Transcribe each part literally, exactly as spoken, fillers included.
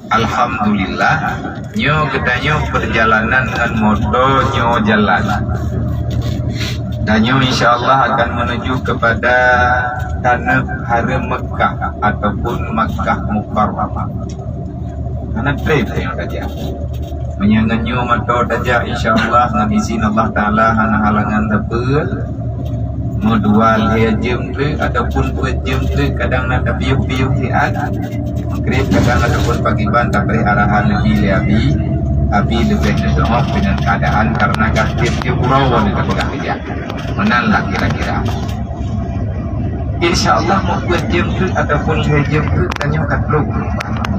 Alhamdulillah, nyoe geutanyoe perjalanan ngon moto nyoe jalan. Dan nyoe insya Allah akan menuju kepada tanah haram Mekah ataupun Makkah Mukarramah. Hana treb nyoe tajak. Meunyoe ngon nyoe moto tajak, insya Allah ngon izin Allah Taala hana halangan sapeue. Meudua lhèe jeuem treuk ataupun peuet jeuem treuk, kadang na tapiôh-piôh siat. Maghrib kadang ataupun pagiban tapreh arahan lé abi, lé abi. Abi leubeh neudongok deungon keuadaan karena ka tiep-tiep uroe neupeugah keujak. Meunan lah kira-kira. Insya Allah, mungkin jeuem treuk ataupun lhèe jeuem treuk tanyoe ka trok.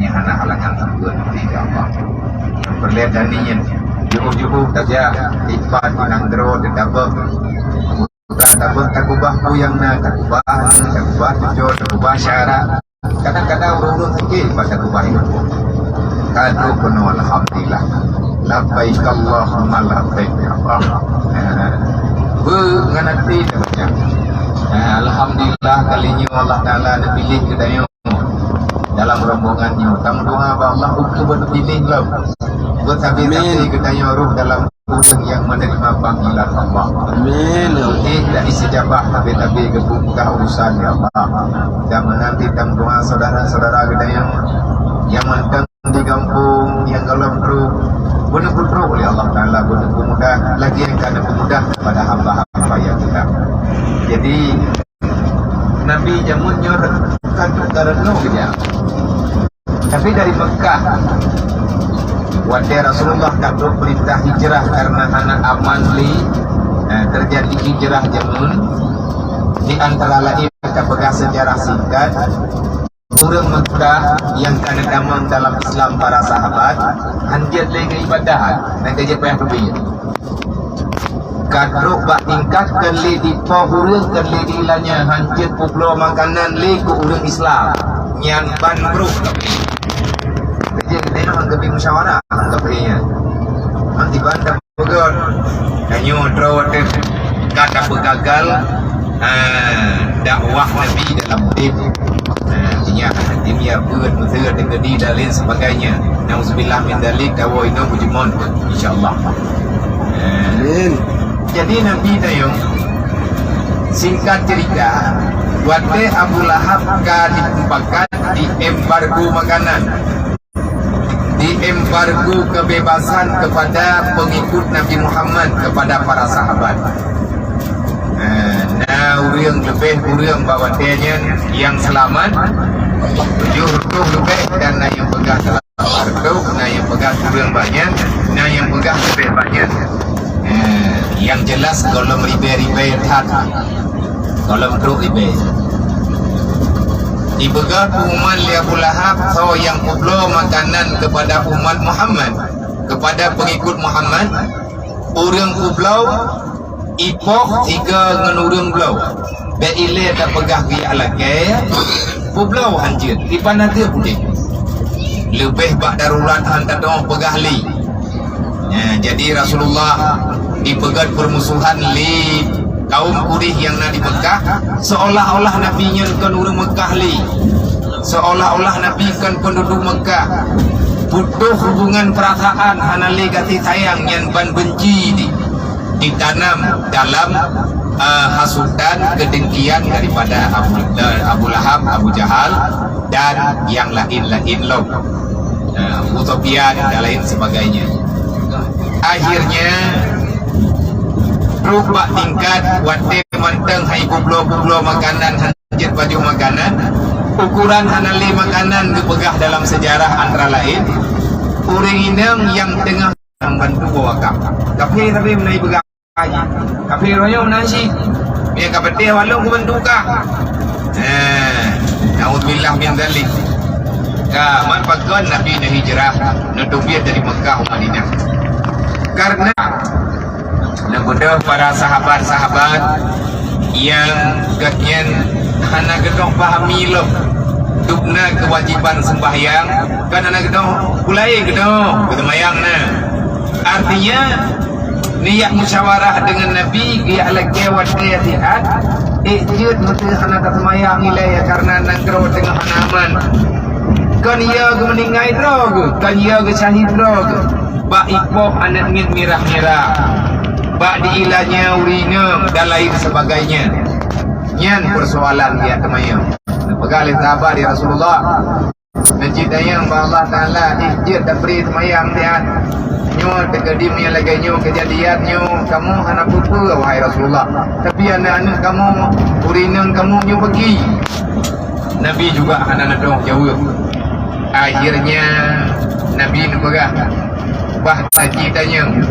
Nyan hana halangan sapeue, insya Allah. Nyang peureulèe dan nyan, jauh-jauh saja ipat nanggroe teutabeueng. Bukan tabeueng takubah peue nyang na, takubah aneuk, takubah cucoe, takubah syara. Kadang-kadang ureueng-ureueng sakét bak takubah nyoe. Ka trok keunoe, alhamdulillah. Labbaik Allahumma labbaik, ya Allah. Beu ngon até dah macam. Alhamdulillah, kali nyoe Allah Taala neupiléh geutanyoe dalam rombongan nyoe. Tameudoa bak Allah ukeue beupiléh lom. Beusabe-sabe geutanyoe rôh dalam ureueng nyang meuneurimong panggilan Allah. Amin. Ukeue dan istijabah tabe-tabe geupeugah urusan, ya Allah. Dan meunanti tameudoa saudara-saudara geutanyoe nyang mantong di gampông nyang gohlom trok, beuneupeutruek lé Allah Taala, beuneupeumudah, lagèe nyang ka neupeumudah kepada hamba-hamba nyang teuka. Jadi, Nabi jameun nyoe bukan trok ka reunoh keujak. Tapi dari Mekah, watèe Rasulullah ka trok peurintah hijrah karena hana aman lé, eh, terjadi hijrah jameun, di antara lain ka peugah sejarah singkat, ureueng Mekah nyang ka neutamong dalam Islam para sahabat, hanjeuet lé geuibadat, na ka jeuet payah teubiet. Ka trok bak tingkat keu lé dipo ureueng keu lé dilanya, hanjeuet peubloe makanan lé keu ureueng Islam. Nyan ban brôk. Jadi, geutanyoe han geubri musyawarah, han geubri nyan. Han diban Beugöt, tanyoe droe teuh ka tapeugagal, ha, dakwah Nabi dalam udép. Ha, ingat, dimia beuet, meuseuet, deungödi dan lain sebagainya. Nauzubillah min dzalik, tawoe inoe beujeumon, insya Allah. Ha. Amin. Jadi Nabi tanyoe, singkat cerita, watèe Abu Lahab ka dipupakat di embargo makanan. Diembargo kebebasan kepada pengikut Nabi Muhammad, kepada para sahabat. Eh, na ureueng leubeh ureueng bak watèe nyan nyang seulamat, tujoh reutôh leubeh, dan na nyang peugah seulamat reutôh, na nyang peugah kureueng banyak, na nyang peugah leubeh banyak. Eh, nyang jelas gohlom ribèe-ribèe that. Gohlom trok ribèe. Dipeugah pengumuman lé Abu Lahab, soe nyang peubloe makanan kepada umat Muhammad, kepada pengikut Muhammad, ureueng peubloe ipoh sigoe ngon ureueng bloe. Bèk ilèe tapeugah geujak lakèe, peubloe hanjeuet, ipan ateueh udép. Leubeh bak darurat han tatu'oh peugah lé. Ya, jadi Rasulullah dipeugöt peurmusuhan lé kaum Quraisy nyang na di Meukah, seolah-olah Nabi nyan kon ureueng Meukah lé. Seolah-olah Nabi kon peunduduek Meukah. Putôh hubungan peurasaan, hana lé gaséh sayang, nyan ban beunci di, ditanam dalam, eh, hasutan, kedengkian daripada Abu, eh, Abu Lahab, Abu Jahal, dan nyang laén-laén lom. Eh, Abu Sufyan dan lain sebagainya. Akhirnya, trok bak tingkat watèe mantong hai peubloe-peubloe makanan, hanjeuet pajoh makanan, ukuran hana lé makanan geupeugah dalam sejarah antara laén, ureueng inong nyang teungoh bantu bawa kap. Kafé, tapi meunai peugah Kafé roh nyoe meunan cit. Meunyo ka peudeh, walong kubantu kah. Eh, naudzubillah min dzalik. Ka, man pakon Nabi neuhijrah, neuteubiet dari Meukah u Madinah. Karena neubeudôh para sahabat-sahabat nyang gobnyan hana geudong pahami lom dubna keuwajiban seumbahyang, kan hana geudong pulai geudong, geuseumayang na. Artinya, neujak musyawarah deungon Nabi, geujak lakèe watèe siat, ék jeuet meuteuh hana taseumayang ilèe, ya, karena nanggroe teungoh hana aman. Kon ya geumeuninggai droe geuh, kon ya geusyahid droe geuh. Bak ipoh aneuk miet mirah-mirah. Bak diilannya urineueng dan lain sebagainya. Nyan persoalan dia teumanyong. Neupeugah lé sahabat, "Ya Rasulullah, neucit dayang bak Allah Taala, eh, jeuet tabri seumayang siat. Nyoe teukeudi meunyoe lagée nyoe keujadian nyoe, kamoe hana peue-peue, wahai Rasulullah. Tapi aneuk-aneuk kamoe, urineueng kamoe nyoe beuki." Nabi juga hana neudong jaweueb. Akhirnya Nabi neupeugah, "Bah neucit dayang,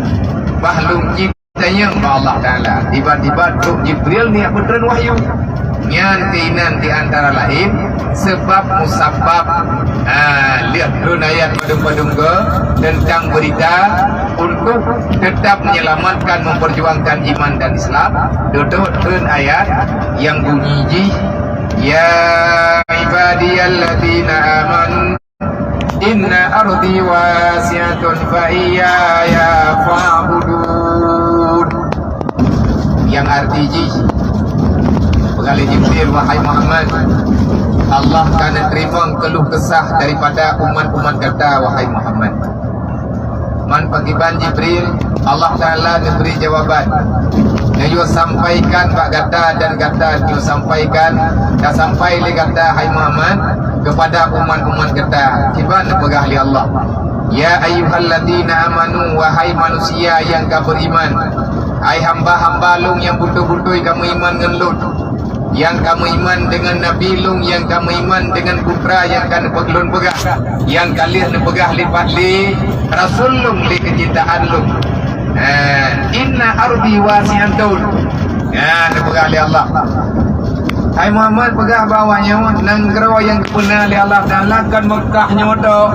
bah lôn cit dayang bak Allah Taala." Tiba-tiba trok Jibril neujak peutreun wahyu. Nyan keuinan di antara lain sebab musabab, ha, lheueh treun ayat padum-padum go teuntang beurita untuk tetap menyelamatkan, memperjuangkan iman dan Islam. Dudoe treun ayat nyang bunyi jih, "Ya ibadiyalladzina amanu inna ardi wasi'atun fa iyaya fa'budun." Nyang arti jih, peugah lé Jibril, "Wahai Muhammad, Allah ka neuteurimong keuluh kesah daripada umat-umat gata, wahai Muhammad." Man pakriban Jibril, Allah Taala neubri jawaban. Neuyue sampaikan bak gata dan gata neuyue sampaikan, ka sampai lé gata, hai Muhammad, keupada umat-umat gata. Kiban neupeugah lé Allah, "Ya ayyuhalladzina amanu, wahai manusia nyang ka beuiman, hai hamba-hamba Lôn nyang beutôi-beutôi ka meuiman ngon Lôn." Nyang ka meuiman deungon Nabi Lôn, nyang ka meuiman deungon Putra nyang ka neupeu-, Lôn peugah, nyang ka lheueh neupeugah lé, lé Rasul Lôn, lé keucintaan Lôn. Eh, "Inna ardi wasi'atun." Nyan neupeugah lé Allah. Hai Muhammad, peugah bak awaknyoe, nanggroe nyang geupeuna lé Allah Taala kon Meukah nyoe tok.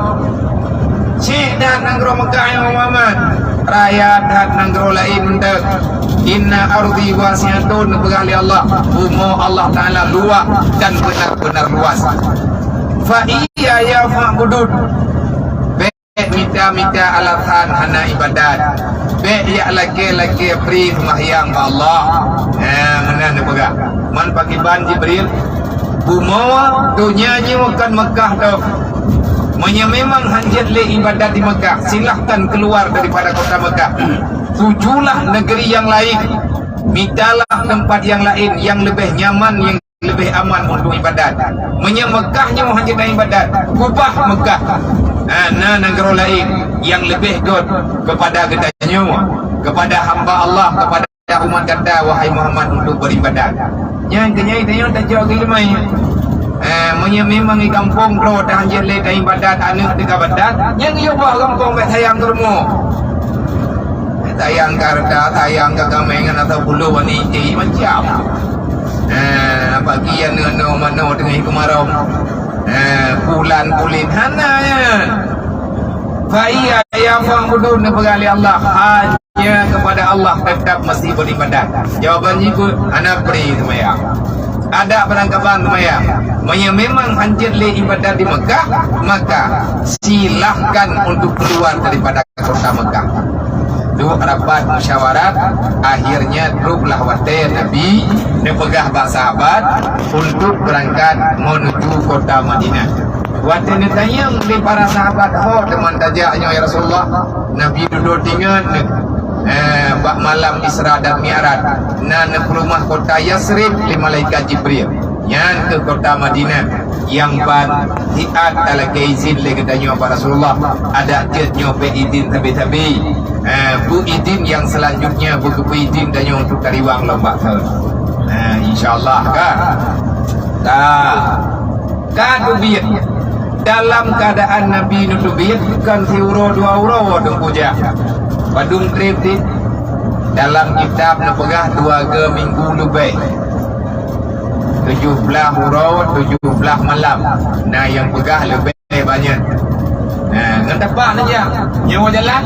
Chik that nanggroe Meukah nyoe, Muhammad. Raya that nanggroe laén mantong. "Inna ardi wasi'atun," neupeugah lé Allah. Bumoe Allah Taala luwah dan benar-benar luwah. "Fa iyaya fa'budun." Bék mita-mita alasan hana ibadat. Bék jak lakée-lakée bri seumahyang bak Allah. Nah, meunan neupeugah. Man pakriban Jibril, "Bumoe donya nyoe kon Meukah tok. Meunyoe memang hanjeuet lé ibadat di Meukah, silahkan keluar daripada kota Meukah. Tujulah negeri nyang laén. Mitalah teumpat nyang laén nyang leubeh nyaman, nyang leubeh aman untuk ibadat. Meunyoe Meukah nyoe hanjeuet ibadat, ubah Meukah. Na, na nanggroe laén nyang leubeh göt keupada geutanyoe, keupada hamba Allah, keupada umat gata, wahai Muhammad, untuk beribadat." Nyan keuh nyan tanyoe tajok keu ileumèe. Eh, meunyoe memang di gampông droe dah hanjeuet lé taibadat, aneuk teuka batat, nyan geuyue ubah gampông bék sayang keu rumoh. Sayang keu hareuta, sayang keu kaméng, ngon ata bulu wani ié macam. Eh, bagi aneuk-aneuk manoe teungoh keumarong. Eh, bulan buleuen hana nyan. Fa iyaya fa'budun, neupeugah lé Allah, hanya kepada Allah tetap mesti beribadat. Jawaban jih, hana bri seumayang. Adak peurangkaban seumayang. Meunyoe memang hanjeuet lé ibadat di Meukah, maka silahkan untuk keluar daripada kota Meukah. Duek rapat musyawarat, akhirnya troklah watée Nabi neupeugah bak sahabat untuk beurangkat menuju kota Madinah. Watée neutanyong lé para sahabat, "Ho teuma tajak nyoe, ya Rasulullah?" Nabi dudoe tingat, eh, bak malam Isra dan Mi'raj, na neupeuleumah kota Yasrib lé malaikat Jibril. Nyan keuh kota Madinah nyang ban siat talakée izin lé geutanyoe bak Rasulullah. Adak jeuet nyoe bék izin sabe-sabe. Eh, beu izin nyang seulanjutnya beu geupeu izin tanyoe untuk tariwang lom bak thon. Eh, insya Allah ka. Ka. Ka teubiet. Dalam keuadaan Nabi neuteubiet, kon siuroe dua uroe Teungku jak. Padum treb cit? Dalam kitab neupeugah dua go minggu leubeh. Tujoh blaih uroe, tujoh blaih malam. Na nyang peugah leubeh banyak. Nah, ngon tapak neujak. Nyoe jalan.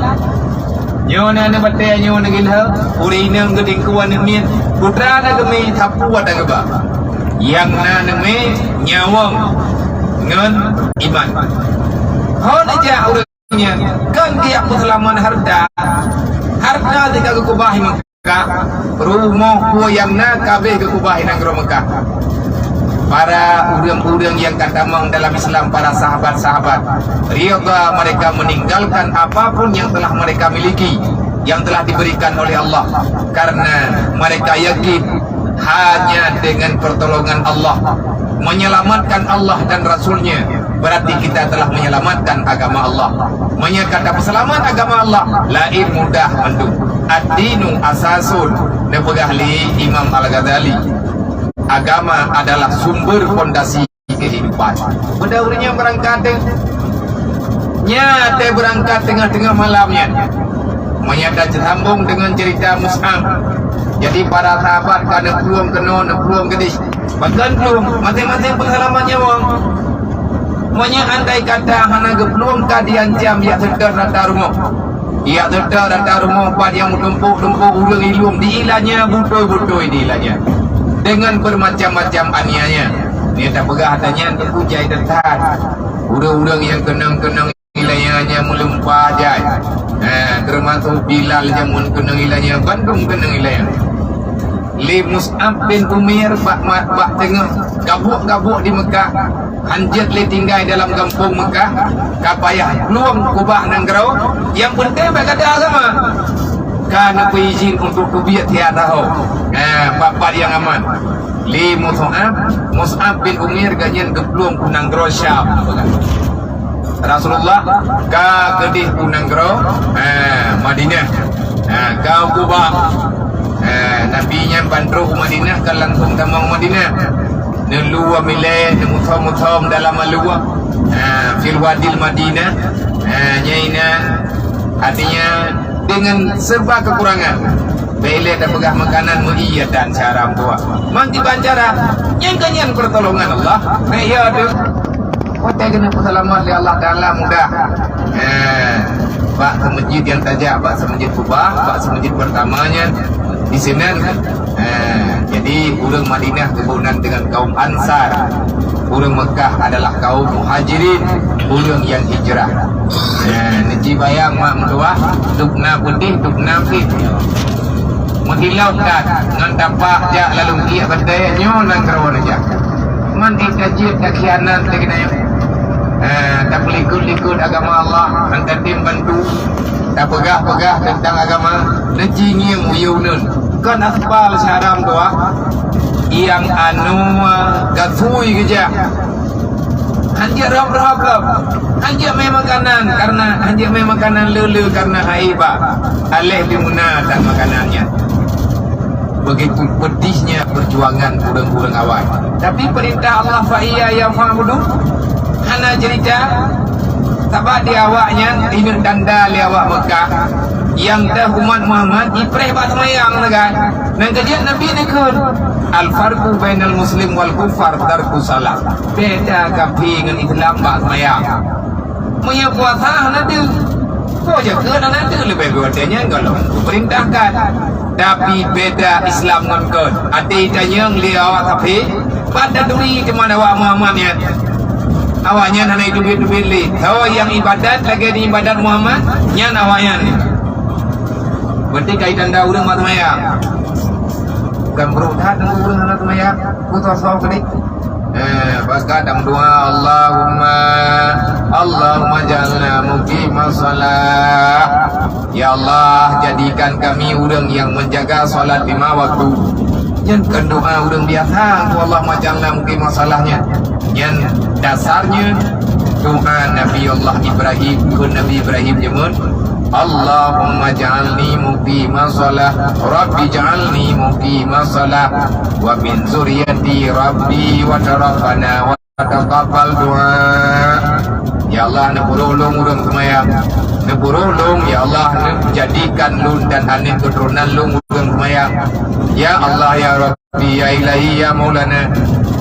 Nyoe na aneuk batée, nyoe na gilhée, ureueng inong geutingkue aneuk miet, putra na geumi, sapu ata geuba. Nyang na aneuk miet nyawöng ngon iman. Ho neujak ureueng nyan, kon geujak peuseulamat hareuta. Hareuta teuka geukeubah iman. Ka, rumoh peue nyang na ka abéh geukeubah i nanggroe Meukah. Para ureuëng-ureuëng nyang ka tamong dalam Islam, para sahabat-sahabat, ridha mereka meninggalkan apapun yang telah mereka miliki, yang telah diberikan oleh Allah, karena mereka yakin hanya dengan pertolongan Allah, menyelamatkan Allah dan Rasul-Nya, berarti kita telah menyelamatkan agama Allah. Meunyoe ka tapeuselamat agama Allah, laén mudah mandum. Ad-dinu asasun, neupeugah lé Imam Al-Ghazali. Agama adalah sumber fondasi kehidupan. Pada ureuëng nyang beurangkat teuh, nyan teuh beurangkat teungoh-teungoh malam nyan. Meunyoe tasambong deungon cerita Mus'ab. Jadi, para sahabat ka neuplueng keunoe, neuplueng keudeh. Pakon plueng, maséng-maséng peuseulamat nyawa. Meunyoe andai kata hana geuplueng ka diancam jak seutôt rata rumoh. Jak seutôt rata rumoh, pat nyang meutumpôk-tumpôk ureuëng ilong diilanya, beutôi-beutôi diilanya. Deungon bermacam-macam aniaya. Nyan tapeugah ata nyan teungku jai that-that. Ureuëng-ureuëng nyang keunong-keunong iéleumpa jai. Ha, teumasok Bilal jameun keunong iéleumpa, bandum keunong iéleumpa. Lé Mus'ab bin Umair bak ma-, bak teungoh gabuek-gabuek di Meukah, hanjeuet lé tinggai dalam gampông Meukah, ka payah plueng keubah nanggroe, nyang peunteng bak gata agama. Ka neupeuizin untuk teubiet siat saho. Ha, bak-bak nyang aman. Lé Mus'ab, Mus'ab bin Umair gobnyan geuplueng u nanggroe Syam. Rasulullah ka keudeh u nanggroe, ha, Madinah. Ha, ka u Quba. Ha, Nabi nyan ban trok u Madinah ka langsong tamong Madinah. Neulua milée, neumusom-musom dalam alua. Ha, fil wadil Madinah. Ha, nyan inan, artinya dengan serba kekurangan. Bèk ilée tapeugah makanan meuiya dan cara meutuah. Mang kiban cara, nyan ka nyan pertolongan Allah. Bèk ya tu. Watèe keuneuk peuseulamat lé Allah Taala mudah. Eh, bak seumeujid nyang tajak, bak seumeujid Quba, bak seumeujid pertama nyan di sinan. Eh, jadi ureuëng Madinah geuboh nan dengan kaum Ansar. Ureuëng Meukah adalah kaum Muhajirin, ureuëng nyang hijrah. Eh, neuci bayang mak meutuah, dubna peudeh, dubna pih. Meutilok that ngon tapak jak lalong kiek batèe nyoe nanggroe neujak. Man ék ka jeuet ka khianat lagèe nyan. Eh, tapeulikot-likot agama Allah, han tatem bantu. Tapeugah-peugah teuntang agama, neuci ngieng u yue uneun. Kon asbal syaram doa nyang anu gasui geujak. Hanjeuet rhöp-rhöp lom. Hanjeuet mè makanan karena, hanjeuet mè makanan le-le karena haiba. Aléh dimuna that makanan nyan. Begitu pedihnya perjuangan ureuëng-ureuëng awai. Tapi peurintah Allah, "Fa iyaya fa'budun", hana cerita. Sabab di awaknyan, ineuk tanda lé awak Meukah, nyang teuh umat Muhammad jipreh bak seumayang sagai. Nyan keuh jeuet Nabi neukheun, "Al-farqu bainal muslim wal kuffar tarkus shalah." Beda kafé ngon Islam bak seumayang. Meunyoe puasa hana deuh, po jakeuet hana deuh, leubeh geuh watèe nyan gohlom geupeurintahkan. Tapi beda Islam ngon kön. Até tanyong lé awak kafé, ban taturi teuma awak Muhammad nyan. Awaknyan hana iteubiet-teubiet lé. Soe nyang ibadat lagèe di ibadat Muhammad, nyan awaknyan. Berarti ka itanda ureuëng mak seumayang. Bukan brok that ureuëng hana seumayang. Putus asa keudéh. Eh, bak ka dang doa, Allahumma, Allahumma ja'alna muqimas shalah. Ya Allah, jadikan kami ureuëng yang menjaga salat lima waktu. Nyan kon doa ureuëng biasa, Allahumma ja'alna muqimas shalah nyan. Nyan dasarnya doa Nabi Allah Ibrahim, kon Nabi Ibrahim jameun, Allahumma ja'alni muqimas shalah, Rabbi ja'alni muqimas shalah, wa min zuriyati Rabbi wa tarabbana wa taqabbal du'a. Ya Allah, neupeurolong ureuëng seumayang. Neupeurolong, ya Allah, neujadikan lôn dan aneuk keuturonan lôn ureuëng seumayang. Ya Allah, ya Rabbi, ya Ilahi, ya Maulana,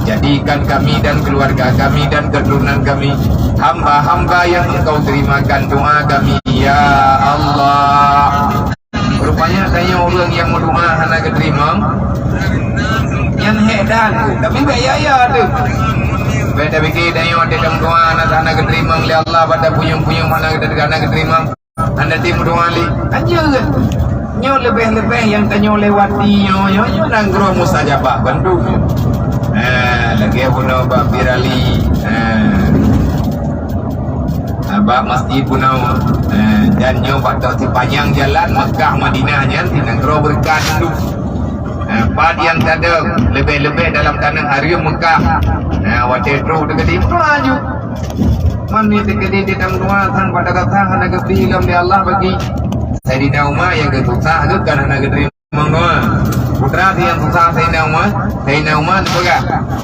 jadikan kami dan keluarga kami dan keturunan kami hamba-hamba yang Engkau terimakan doa kami, ya Allah. Rupanya tanyoe ureuëng nyang meudoa hana geuteurimong, nyan hék dan, tapi bèk ya-ya teuh. Bèk tapike tanyoe dalam doa hana, hana geuteurimong lé Allah, bak tapunyueng-punyueng hana, hana geuteurimong. Hana teurimong doa lé. Hanjeuet. Nyoe leubeh-leubeh nyang tanyoe lewati nyoe, nyoe, nyoe nanggroe mustajabah bandum. Eh, lagèe bunoe bak Birali. Eh. Ah, bak masjid bunoe. Eh, dan nyoe bak teuk sipanyang jalan Mekah Madinah nyan di nanggroe beureukat tu. Eh, pat nyang tadong leubeh-leubeh dalam taneuh hareuem Mekah. Eh, watèe trôk teukeudi meutuah laju. Man teukeudi di dalam dua sang pada datang hana geubri lom lé Allah bagi. Saidina Umar nyang geususah geuh kan hana geuteurimong. Meunoe, putra nyang susah Saidina Umar, Saidina Umar neupeugah,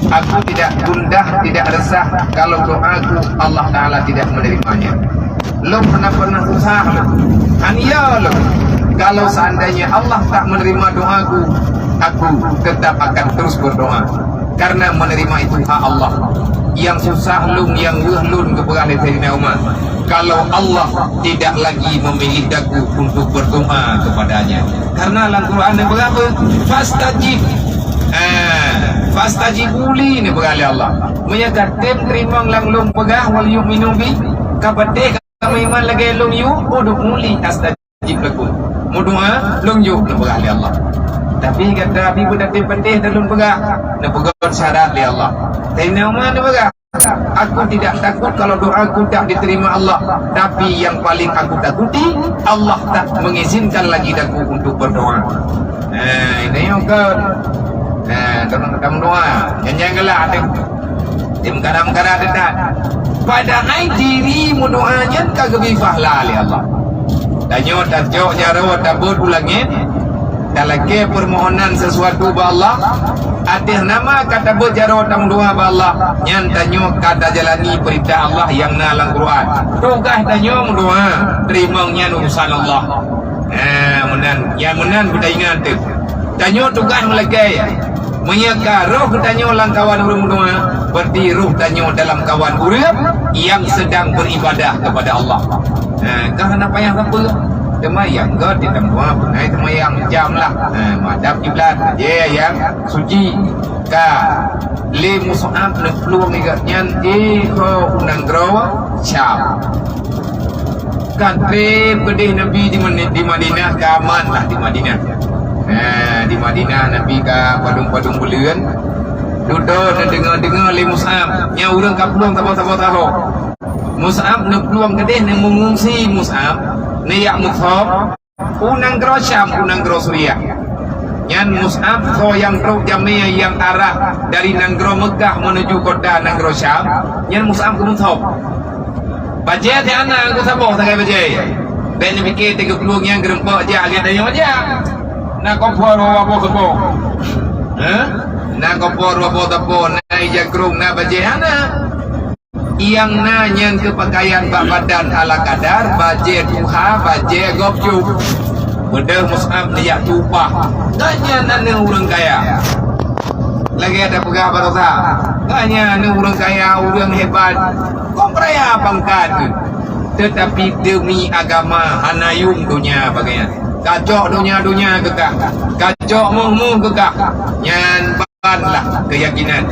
"Aku tidak gundah, tidak resah kalau doaku Allah Taala tidak menerimanya. Lôn hana pernah susah lôn, hana lôn. Kalau seandainya Allah tak menerima doaku, aku tetap akan terus berdoa." Karena menerima itu hak Allah. Nyang susah lôn, nyang weueh lôn, geupeugah lé Saidina Umar, kalau Allah tidak lagi memilih daku untuk berdoa kepada-Nya. Karena lam Quran neupeugah apa? Fastajib. Ah, fastajibu li neupeugah lé Allah. Meunyoe ka tem teurimong lam lôn peugah, wal yu'minu bi, ka patéh ka meuiman lagèe lôn yue, ud'u li astajib lakum. Meudoa, lôn yue neupeugah lé Allah. Tapi gata bi beudaté patéh dan lôn peugah, neupeugah syarat lé Allah. Saidina Umar neupeugah, "Aku tidak takut kalau doaku tak diterima Allah. Tapi yang paling aku takuti, Allah tak mengizinkan lagi daku untuk berdoa." Nah, ini yang ke. Nah, teman-teman doa. Jangan-jangan galak hati. Di meukaram-karam dekat. Padahai diri meudoa nyan ka geubri pahala lé Allah. Tanyoe tacok jaroe tabot u langét, talakée peumohonan sisuatu bak Allah, ateueh nama ka tabot jaroe tameudoa bak Allah, nyan tanyoe ka tajalani peurintah Allah nyang na lam Quran. Tugaih tanyoe meudoa, teurimong nyan urusan Allah. Ha, meunan, nyang meunan beutaingat teuh. Tanyoe tugaih meulakée. Meunyoe ka roh geutanyoe lam kawan ureuëng meudoa, berarti roh tanyoe dalam kawan ureuëng nyang sedang beribadah kepada Allah. Nah, ka hana payah sapeue. Teuma nyang göt di teumua beungai teuma nyang jam lah. Nah, madhab kiblat, je nyang suci. Ka lé Mus'ab neuplueng igat nyan, eh, ho u nanggroe Syam. Ka treb keudeh Nabi di Mani-, di Madinah, ka aman lah di Madinah. Nah, di Madinah Nabi ka padum-padum buleuen. Dudoe neudeungoe-deungoe lé Mus'ab, nyan ureuëng ka plueng saboh-saboh taho. Mus'ab neuplueng keudeh, neumeungungsi Mus'ab, neujak meuthom u nanggroe Syam, u nanggroe Suriah. Nyan Mus'ab soe nyang trok jamé nyang arah dari nanggroe Meukah meunuju kota nanggroe Syam, nyan Mus'ab geumeuthom. Bajée teuh hana, geusaboh sagai bajée. Bék neupike teuh geuplueng nyang geurumpok jak lagée tanyoe jak. Na kompor dua boh saboh. Heh? Na kompor dua boh saboh, na ija krong, na bajée hana. Nyang na nyang keupeukaian bak badan ala kadar, bajée tuha, bajée gob cub. Beudôh Mus'ab neujak tuha. Gobnyan aneuk ureuëng kaya. Lagée tapeugah baroesa, gobnyan aneuk ureuëng kaya, ureuëng hebat. Kok raya pangkat, teutapi deumi agama hana yuem donya bagai nyan. Kacok donya-donya keukah, kacok muh-muh keukah. Nyan ban lah keuyakinan.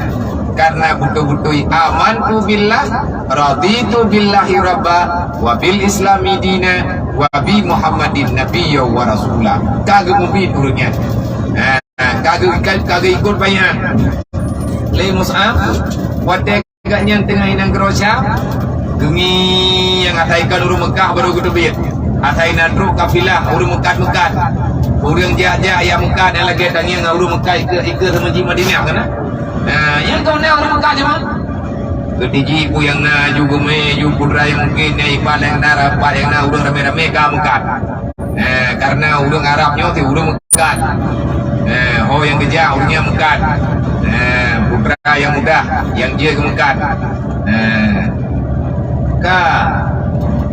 Karena beutôi-beutôi amantu billah, raditu billahi rabba, wa bil islami dina, wa bi Muhammadin nabiyya wa rasula. Ka geumubi turun nyan. Nah, ka geu-, ka, ka geuikot baiat. Lé Mus'ab, watée gobnyan teungoh i nanggroe Syam, geungieng asai kon ureuëng Meukah barô geuteubiet. Asai na trok kafilah ureuëng meukat-meukat. Ureuëng jak-jak nyang meukat nyang lagée tangieng ngon ureuëng Meukah ikeue-ikeue sama jih Madinah kana. Nah, nyang keu na ureuëng meukat nyoe. Geutiji peue nyang na, ju geumé, ju putra nyang mungken, nyang ipat nyang na, rapat nyang na, ureuëng ramé-ramé ka meukat. Eh, karena ureuëng Arab nyoe ti ureuëng meukat. Eh, ho nyang geujak ureuëng nyang meukat. Eh, putra nyang muda nyang jeuet geumeukat. Eh, ka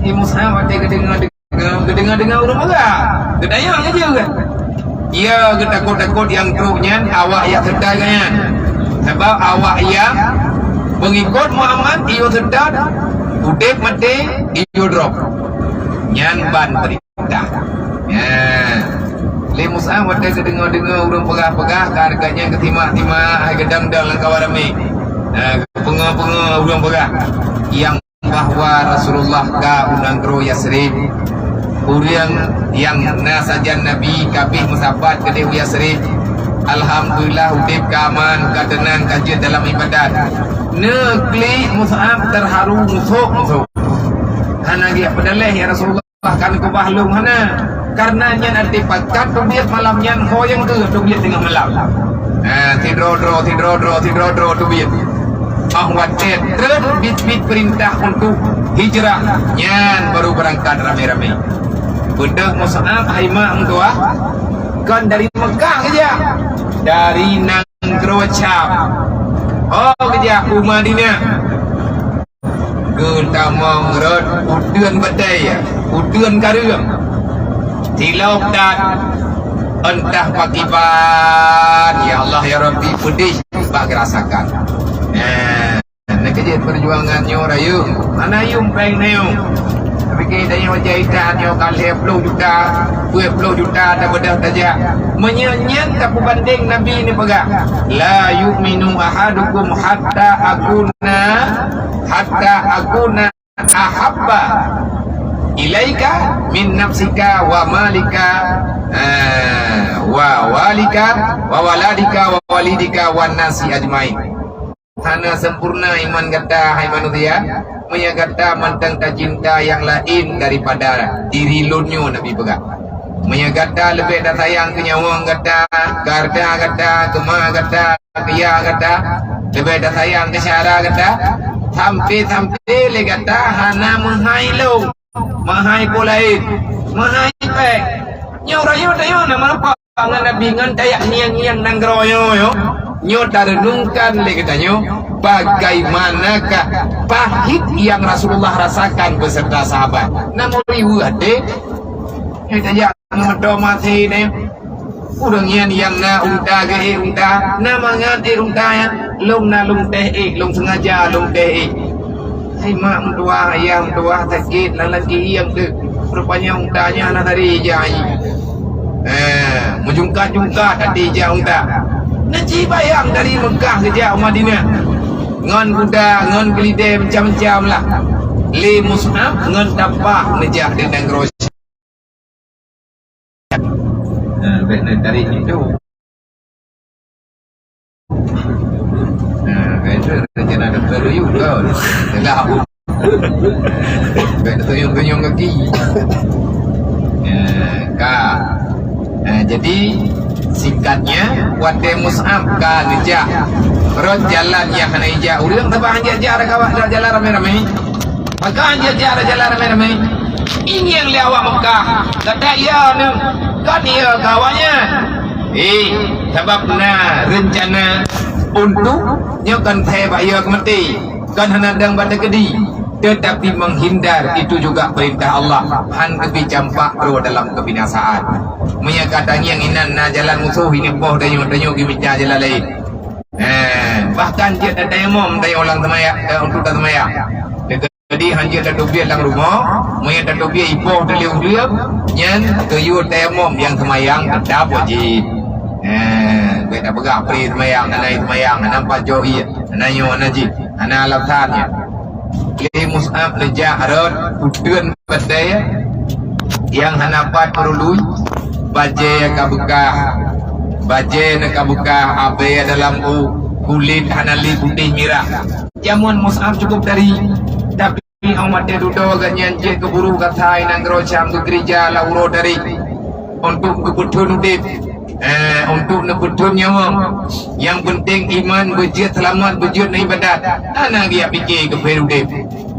Ibu Mus'ab watée geudeungoe-deungoe, geudeungoe-deungoe ureuëng meukat. Geutanyong laju kan. Iya geutakot-takot nyang trok nyan awak nyang seutôt nyan. Sabab awak nyang meungikot Muhammad iyo seutôt, udeb maté iyo drob. Nyan ban beri Dah. Ya. Lé Mus'ab watée geudeungoe-deungoe ureuëng peugah-peugah, ka hareuga nyan geusimak-simak, hai geudang-dang lam kawan ramé. Nah, geupeungoe-peungoe ureuëng peugah nyang bahwa Rasulullah ka u nanggroe Yasrib. Ureuëng nyang na sajan Nabi ka abéh meusapat keudeh u Yasrib. Alhamdulillah, udeb ka aman, ka teunang, ka jeuet dalam ibadat. Neuklik Mus'ab teuharu, musôk-musôk. Hana geujak peudaléh, "Ya Rasulullah, ka neukeubah lôn," hana. Kareuna nyan até pakat teubiet malam nyan, ho nyang keu teubiet teungoh malam. Ha, sidroe-droe, sidroe-droe, sidroe-droe teubiet. Óh watée treb biet-biet peurintah untuk hijrah, nyan baru beurangkat ramé-ramé. Beudôh Mus'ab hai mak meutuah, kon dari Mekah geujak, dari nanggroe Syam. Oh, geujak u Madinah. Geutamong rot uteuen batée, uteuen kareueng. Tilok dan entah pakiban, ya Allah, ya Rabbi, peudeh bak geurasakan. Nah, na keujeuet peujuangan nyoe rayeuk. Hana yuem péng na yuem. Tapi ke tanyoe jahitan nyoe ka lhée ploh juta, dua ploh juta tabeudoh tajak. Meunyoe nyan tapeubandeng Nabi neupeugah, "La yu'minu ahadukum hatta akuna, hatta akuna ahabba ilaika min nafsika wa malika, eh, wa walika, wa waladika, wa walidika, wan nasi ajmain." Hana sempurna iman gata, hai manusia, meunyoe gata mantong tacinta nyang laén daripada diri lôn nyoe, Nabi peugah. Meunyoe gata leubeh tasayang keu nyawöng gata, keu hareuta gata, keu ma gata, keu yah gata, leubeh tasayang keu syedara gata, sampai-sampai lé gata hana meuhai lôn, meuhai peue laén, meuhai péng. Nyoe uroe nyoe tanyoe na meurumpok ngon Nabi ngon tajak ngieng-ngieng nanggroe nyoe, nyoe. Nyoe tareunungkan lé geutanyoe, bagaimanakah pahit nyang Rasulullah rasakan beserta sahabat. Na meuriweuh até. Nyoe tajak ngon meudo maté nyoe. Ureuëng nyan nyang na unta geuék unta, na mangat ék unta nyan, lôn na lôn teh ék, lôn sengaja lôn teh ék. Hai mak meutuah, ayah meutuah, sakét, lam lagée hieng teuk. Rupanya unta nyan hana tari ija. Eh, meujungkat-jungkat até ija unta. Na jibayang dari Mekah geujak u Madinah. Ngon kuda, ngon keulidé macam-macam lah. Lé Mus'ab ngon tapak neujak di nanggroe Syam. Ha, bèk na tarék pintoe. Ha, bèk na rencana dokto duyung kon. Telah. Bèk na tunyong-tunyong kaki. Ha, ka. Ha, jadi, singkatnya, watèe Mus'ab ka neujak rot jalan nyang hana ijak ureueng, sabab han jak-jak rot jalan ramé-ramé. Maka han jak-jak rot jalan ramé-ramé. Ingieng lé awak Mekah, gata iya neuh, kon iya keu awaknyan. Eh, sabab na reuncana untuk nyoe kon thèe bak iya keumaté, kon hana dang bak teukeudi, tetapi menghindar itu juga perintah Allah, han geupicampak droe dalam kebinasaan. Meunyoe ka tangieng inan na jalan musoh, ini poh tanyoe, tanyoe geumita jalan laén. Eh, bahkan jeuet tatayamom tanyoe lam seumayang, eh, untuk taseumayang. Jadi, han jeuet tateubiet lam rumoh, meunyoe tateubiet ipoh teuh lé ureueng, nyan geuyue tayamom nyang seumayang teutap wajéb. Eh, bèk tapeugah pri seumayang, hana seumayang, hana pajoh ié, hana nyoe, hana jih, hana alasan nyan. Lé Mus'ab neujak rot uteuen batèe nyang hana pat peurului, bajèe ka beukah, bajèe na ka beukah, abèe dalam u, kulét hana lé putéh mirah. Jameun Mus'ab cukup tari, tapi Óh watèe dudoe gobnyan jeuet keu buruh keuhai nanggroe Syam keu geurija lam uroe tari, untuk geupeutheun udép, eh, untuk neupeutheun nyawöng. Nyang peunteng iman beujeuet seulamat, beujeuet neuibadat, hana geujak pike keu phon udép.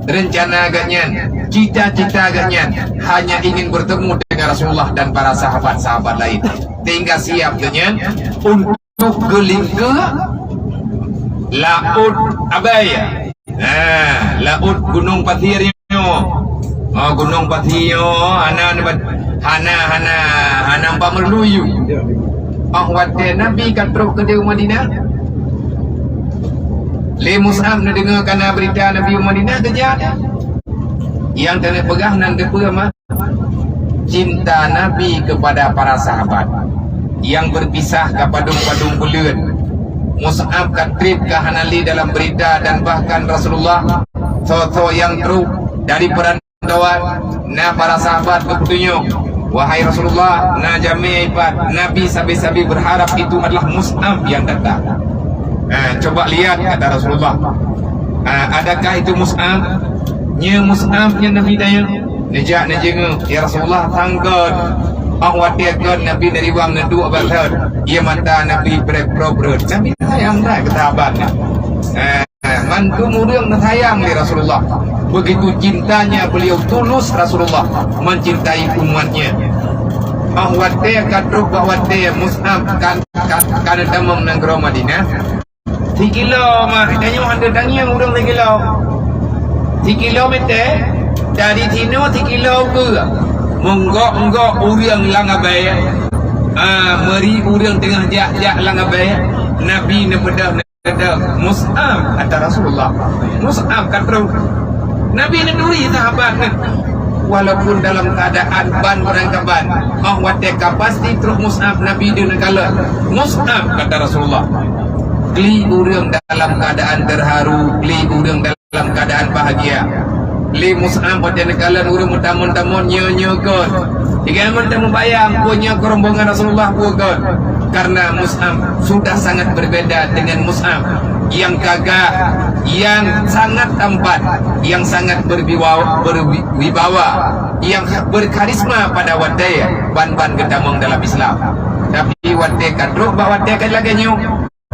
Reuncana gobnyan, cita-cita gobnyan hanya ingin bertemu dengan Rasulullah dan para sahabat-sahabat lain. Sehingga siap gobnyan untuk untuk geulingkeue laôt Abèe. Nah, laôt Gunong Pasi nyoe. Oh, Gunong Pasi nyoe hana, hana, hana, hana pat meurului. Oh, watèe Nabi ka trok keudéh u Madinah, lé Mus'ab neudeungoe kana beurita Nabi u Madinah, geujak. Nyang keuneuk peugah nan teupeue mah? Cinta Nabi kepada para sahabat nyang berpisah ka padum-padum buleuen. Mus'ab ka trép ka hana lé dalam beurita dan bahkan Rasulullah, soe-soe nyang trok dari peurantauan, na para sahabat geupeutunyok, "Wahai Rasulullah, na jamé ipat Nabi sabe-sabe berharap itu adalah Mus'ab yang datang." Ha, coba lihat, kata Rasulullah. Ha, adakah itu Mus'ab? Nyoe Mus'ab nyang Nabi tanyong. Neujak neujeungeuk, "Ya Rasulullah, sang kon." Óh watée kon Nabi neuriwang neuduek bak thon. Ié mata Nabi brek-brok brot. Nabi sayang that keu sahabat nyan. Ha, mandum ureuëng neusayang lé Rasulullah. Begitu cintanya beliau tulus Rasulullah mencintai umatnya. Óh watée ka trok bak watée Mus'ab ka, ka, ka neutamong nanggroe Madinah. Sikilo mah, tanyoe hana tangieng ureuëng sikilo. Sikilo meter, dari sinoe sikilo ukeue. Meunggok-nggok ureuëng lam abée. Ah, meuri ureuëng teungoh jak-jak lam abée. Nabi neupeudeuh, neupeudeuh, "Mus'ab," kata Rasulullah. Mus'ab ka trok. Nabi neuturi sahabat nyan. Walaupun dalam keadaan ban beurangkaban, óh watée ka pasti trok Mus'ab, Nabi deuh neukalon. "Mus'ab," kata Rasulullah. Klik ureuëng dalam keadaan terharu, klik ureuëng dalam keadaan bahagia. Lé Mus'ab watée neukalon ureuëng meutamong-tamong nyoe-nyoe kon. Tiga meutamong bayang, peue nyoe keu rombongan Rasulullah peue kon. Karena Mus'ab sudah sangat berbeda dengan Mus'ab yang gagah, yang sangat tampan, yang sangat berwibawa, berwibawa, yang berkarisma pada watée ban-ban geutamong dalam Islam. Tapi watée ka trok bak watée ka lagée nyoe,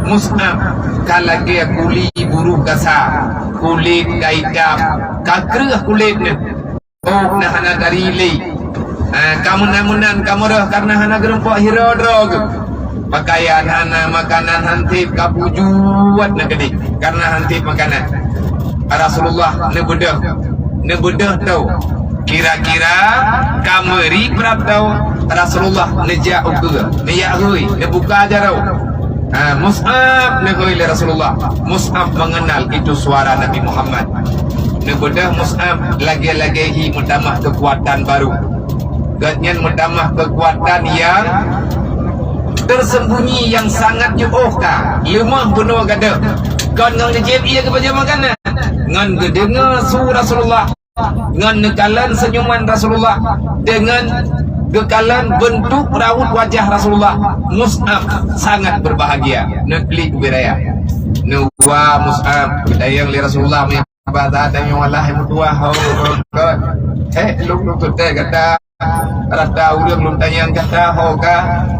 Mus'ab ka lagée kuli buruh gasa, kulét ka itam, ka kreueh kulét nyan. Oh, na hana tari lé. Ah, ka meunan-meunan ka meurôh karena hana geurumpok hireue droe geuh. Pakaian hana, makanan han sép, ka pujuet na keudeh karena han sép makanan. Rasulullah neubeudôh, neubeudôh tho. Kira-kira ka meuri prap tho, Rasulullah neujak ukeue, neujak hôi, neubuka jaroe. Ha, Mus'ab neuhôi lé Rasulullah. Mus'ab mengenal itu suara Nabi Muhammad. Neubeudôh Mus'ab lagée-lagée hi meutamah keukuatan baru. Gobnyan meutamah keukuatan nyang tersembunyi, nyang sangat jiôh ka, leumah bunoe gadôh. Kon ngon neujieb ié geupajoh makanan, ngon geudeungoe su Rasulullah, ngon neukalon seunyuman Rasulullah, deungon geukalon beuntuk raut wajah Rasulullah, Mus'ab sangat berbahagia. Neuklik ubé raya. Neuwa Mus'ab, geutanyong lé Rasulullah, "Bah that tanyoe alah meutuah ho kon. Hé, lôn lôn teuntée gata, rata ureuëng lôn tanyong gata ho ka."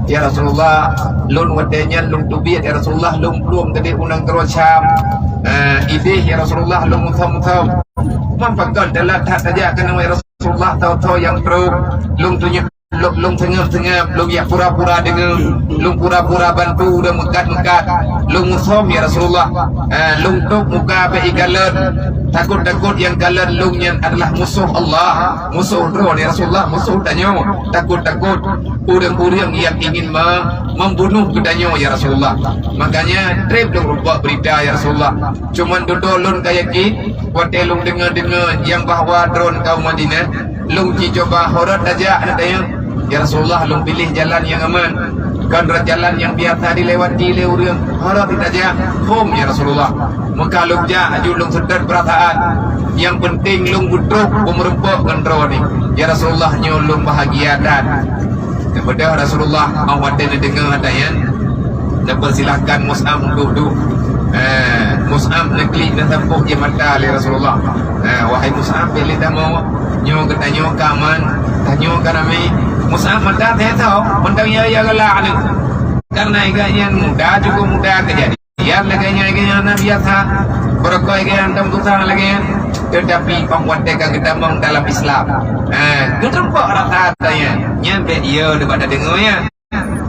"Ya Rasulullah, lôn watée nyan lôn teubiet, ya Rasulullah, lôn plueng teubiet u nanggroe Syam. Eh, idéh, ya Rasulullah, lôn musom-musom. Man pakon teulat that tajak keunoe, ya Rasulullah, tho-tho nyang trok lôn tunyok, lôn, lôn seungab-seungab, lôn jak pura-pura deungoe, lôn pura-pura bantu ureuëng meukat-meukat, lôn musom, ya Rasulullah. Eh, lôn tôb muka bak ikalon, takot-takot nyang kalon lôn nyan adalah musoh Allah, musoh droe, ya Rasulullah, musoh tanyoe. Takot-takot ureuëng-ureuëng nyang ingin me-, membunuh geutanyoe, ya Rasulullah. Makanya treb lôn rumpok beurita, ya Rasulullah. Cuman dudoe lôn ka yakin, watée lôn deungoe-deungoe nyang bahwa droen kaum Madinah, lôn jicoba horot tajak, na tanyong, ya Rasulullah, lôn piléh jalan nyang aman. Kon rot jalan nyang biasa dilewati lé ureuëng, horot tajak, hom, ya Rasulullah. Meuka lôn jak, aju lôn seutôt peurasaan. Nyang peunteng lôn beutrok beumeurumpok ngon droeneuh. Ya Rasulullah, nyoe lôn bahagia that. Neubeudôh Rasulullah, óh watée neudeungoe hata nyan, neupeusilahkan Mus'ab duek-duek. Eh, Mus'ab neuklik neusampôh ié mata lé Rasulullah. Eh, "Wahai Mus'ab, bék lé tamong, nyoe geutanyoe ka aman, tanyoe ka ramé." Mus'ab mata teuh tho, mantong ya, ya galak aneuk. Karena gobnyan muda, cukup muda keujadi. Nyan lagée nyan, lagée nyan na biasa. Beureukoh lagée nyan, tom susah lagée nyan. Teutapi, óh watée ka geutamong dalam Islam, ha, geutumpok rasa nyan. Nyan bék yo, deuh bak tadeungoe nyan.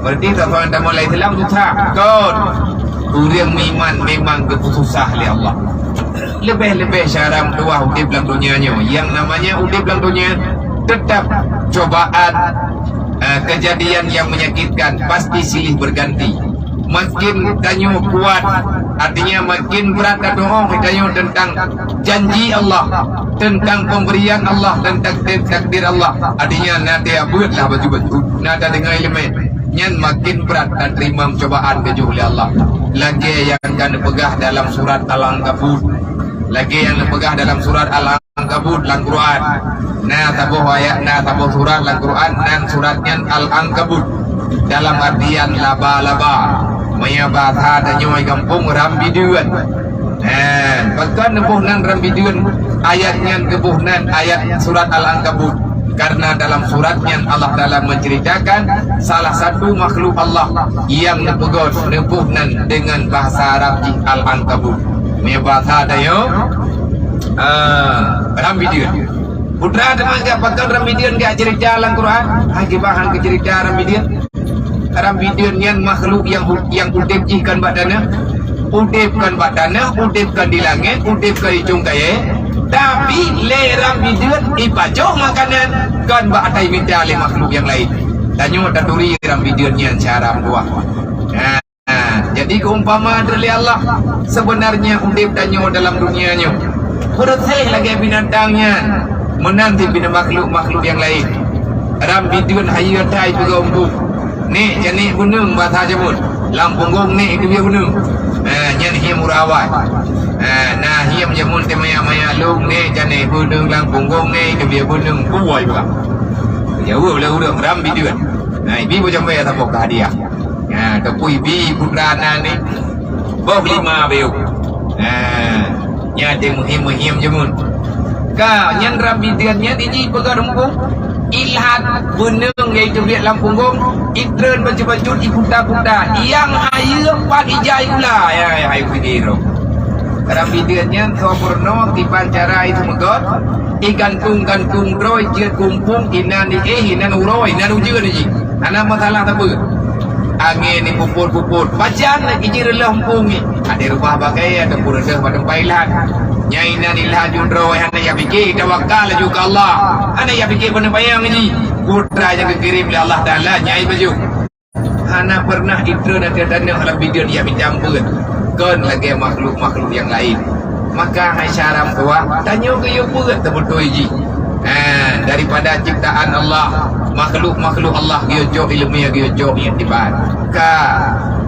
Berarti soe-soe nyang tamong lam Islam susah. Kon. Ureuëng meuiman memang geupeususah lé Allah. Leubeh-leubeh syara meutuwah udeb lam donya nyoe. Nyang namanya udeb lam donya, teutap cobaan, eh, kejadian yang menyakitkan pasti silih berganti. Makin tanyoe kuat, artinya makin brat tatu'oh tanyoe teuntang janji Allah, teuntang pemberian Allah dan takdir-takdir Allah. Artinya, na teuabeuet lah baju-baju, na tadeungoe ileumèe, nyan makin brat tateurimong cobaan geujok lé Allah. Lagèe nyang ka neupeugah dalam surat Al-Ankabut, lagèe nyang neupeugah dalam surat Al- Al-Ankabut lam Quran. Na saboh ayat, na saboh surat lam Quran, nan surat nyan Al-Ankabut. Dalam artian laba-laba. Meunyoe bahasa tanyoe gampông, ram bideuen. Eh, pakon neuboh nan ram bideuen? Ayat nyan geuboh nan ayat surat Al-Ankabut. Karena dalam surat nyan Allah Taala menceritakan salah satu makhluk Allah yang neupeugöt, neuboh nan dengan bahasa Arab jih Al-Ankabut. Meunyoe bahasa tanyoe, ah, ram bideuen. Putra teuma gak pakon ram bideuen gak cerita lam Quran? Hai kiban han keu cerita ram bideuen. Ram bideuen nyan makhluk yang hu-, yang udeb jih kon bak taneuh. Udeb kon bak taneuh, udeb kon di langét, udeb kon di cungkayée. Tapi lé ram bideuen ipajoh makanan kon bak atai mita lé makhluk yang laén. Tanyoe taturi ram bideuen nyan cara meutuah. Nah, Nah, jadi keumpama lé Allah, sebenarnya udeb tanyoe dalam dunia nyoe beureuséh lagée binatang nyan, meunan cit bak makhluk-makhluk nyang laén. Ram bideuen hayeue atai peugah umpung. Nék, janék beuneueng basa jameun. Lam punggong nék itu bieu beuneueng. Nah, nyan hieng urawai. Nah, na hieng jameun teumaya-maya lông nék, janék beuneueng lam punggong nék itu bieu beuneueng. Buai bah. Jaweueb lé ureuëng ram bideuen. Nah, ibi bujang baya saboh keu hadiah. Ha, teupui bi putra na ni. Boh lima beu. Ha, nyan teuh muhim-muhim jameun. Ka, nyan ram bideuen nyan iji peugah rumpung. Ilhat beuneueng yaitu biet lam punggong, itreun bacut-bacut iputa-puta. Yang hayeue pat ijai gula. Ya, ya, hayeue pidiro. Ram bideuen nyan soe peurunoe kiban cara itu meugot. Igantung-gantung droe jeuet kumpung inan di eh, inan uroe, inan ujeuen ji. Hana masalah sapeue. Angén ni puput-puput. Pajan lagée jih reuloh muphom ni. Ada rubah bagai, ada pun reuloh bak teumpat ilhan. Nyai nan ilhan judroe hana ya pike, tawakal laju ke Allah. Hana ya pike peneupayang ji. Putra nyang geukirém lé Allah Taala nyai baju. Hana pernah itreun ateueh tanoh lam bideuen ya mita ampeuen. Kon lagée makhluk-makhluk nyang laén. Maka hai syara meutuwah, tanyoe geuyue peuet teubeutôi jih. Ha, daripada ciptaan Allah, makhluk-makhluk Allah geuyue cok ileumé, geuyue cok iktibar. Ka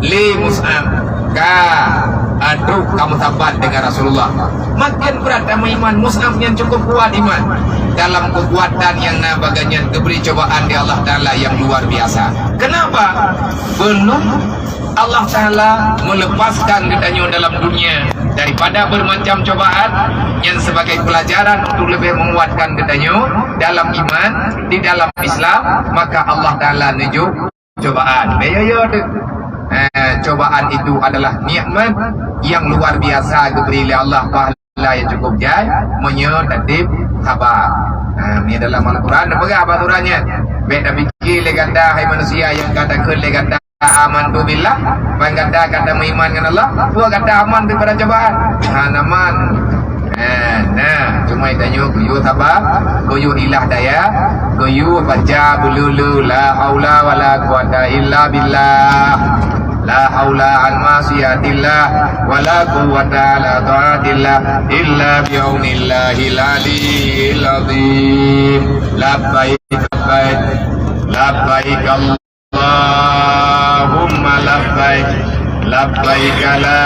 lé Mus'ab, ka, a, trok ka meusabat dengan Rasulullah. Makin brat tameuiman, Mus'ab nyan cukup kuat iman. Dalam kekuatan nyang na bagai nyan geubri cobaan di Allah Taala nyang luar biasa. Kenapa? Belum Allah Taala meulepaskan geutanyoe dalam dunia daripada bermacam cobaan, nyan sebagai pelajaran untuk lebih menguatkan geutanyoe dalam iman, di dalam Islam, maka Allah Taala neujok cobaan. Yo, yo, yo, tu. Eh, cobaan itu adalah nikmat yang luar biasa geubri lé Allah. Lah nyang cukup jai, meunyoe tateupeue haba. Ha, meunyoe dalam Al-Quran, neupeugah haba surat nyan. Bék tapike lé gata, hai manusia, nyang ka takheun lé gata, "Amantu billah," ban gata ka tameuiman ngon Allah, peue gata aman daripada cobaan? Hana aman. Ha, nah, cuma tanyoe geuyue saba, geuyue ilah daya, geuyue baca beululu, "La haula wala quwata illa billah." La haula an ma'siyatillah, wa la quwwata ala taatillah, illa bi aunillahil aliyil azim. Labbaik, labbaik, labbaik Allahumma labbaik, labbaik la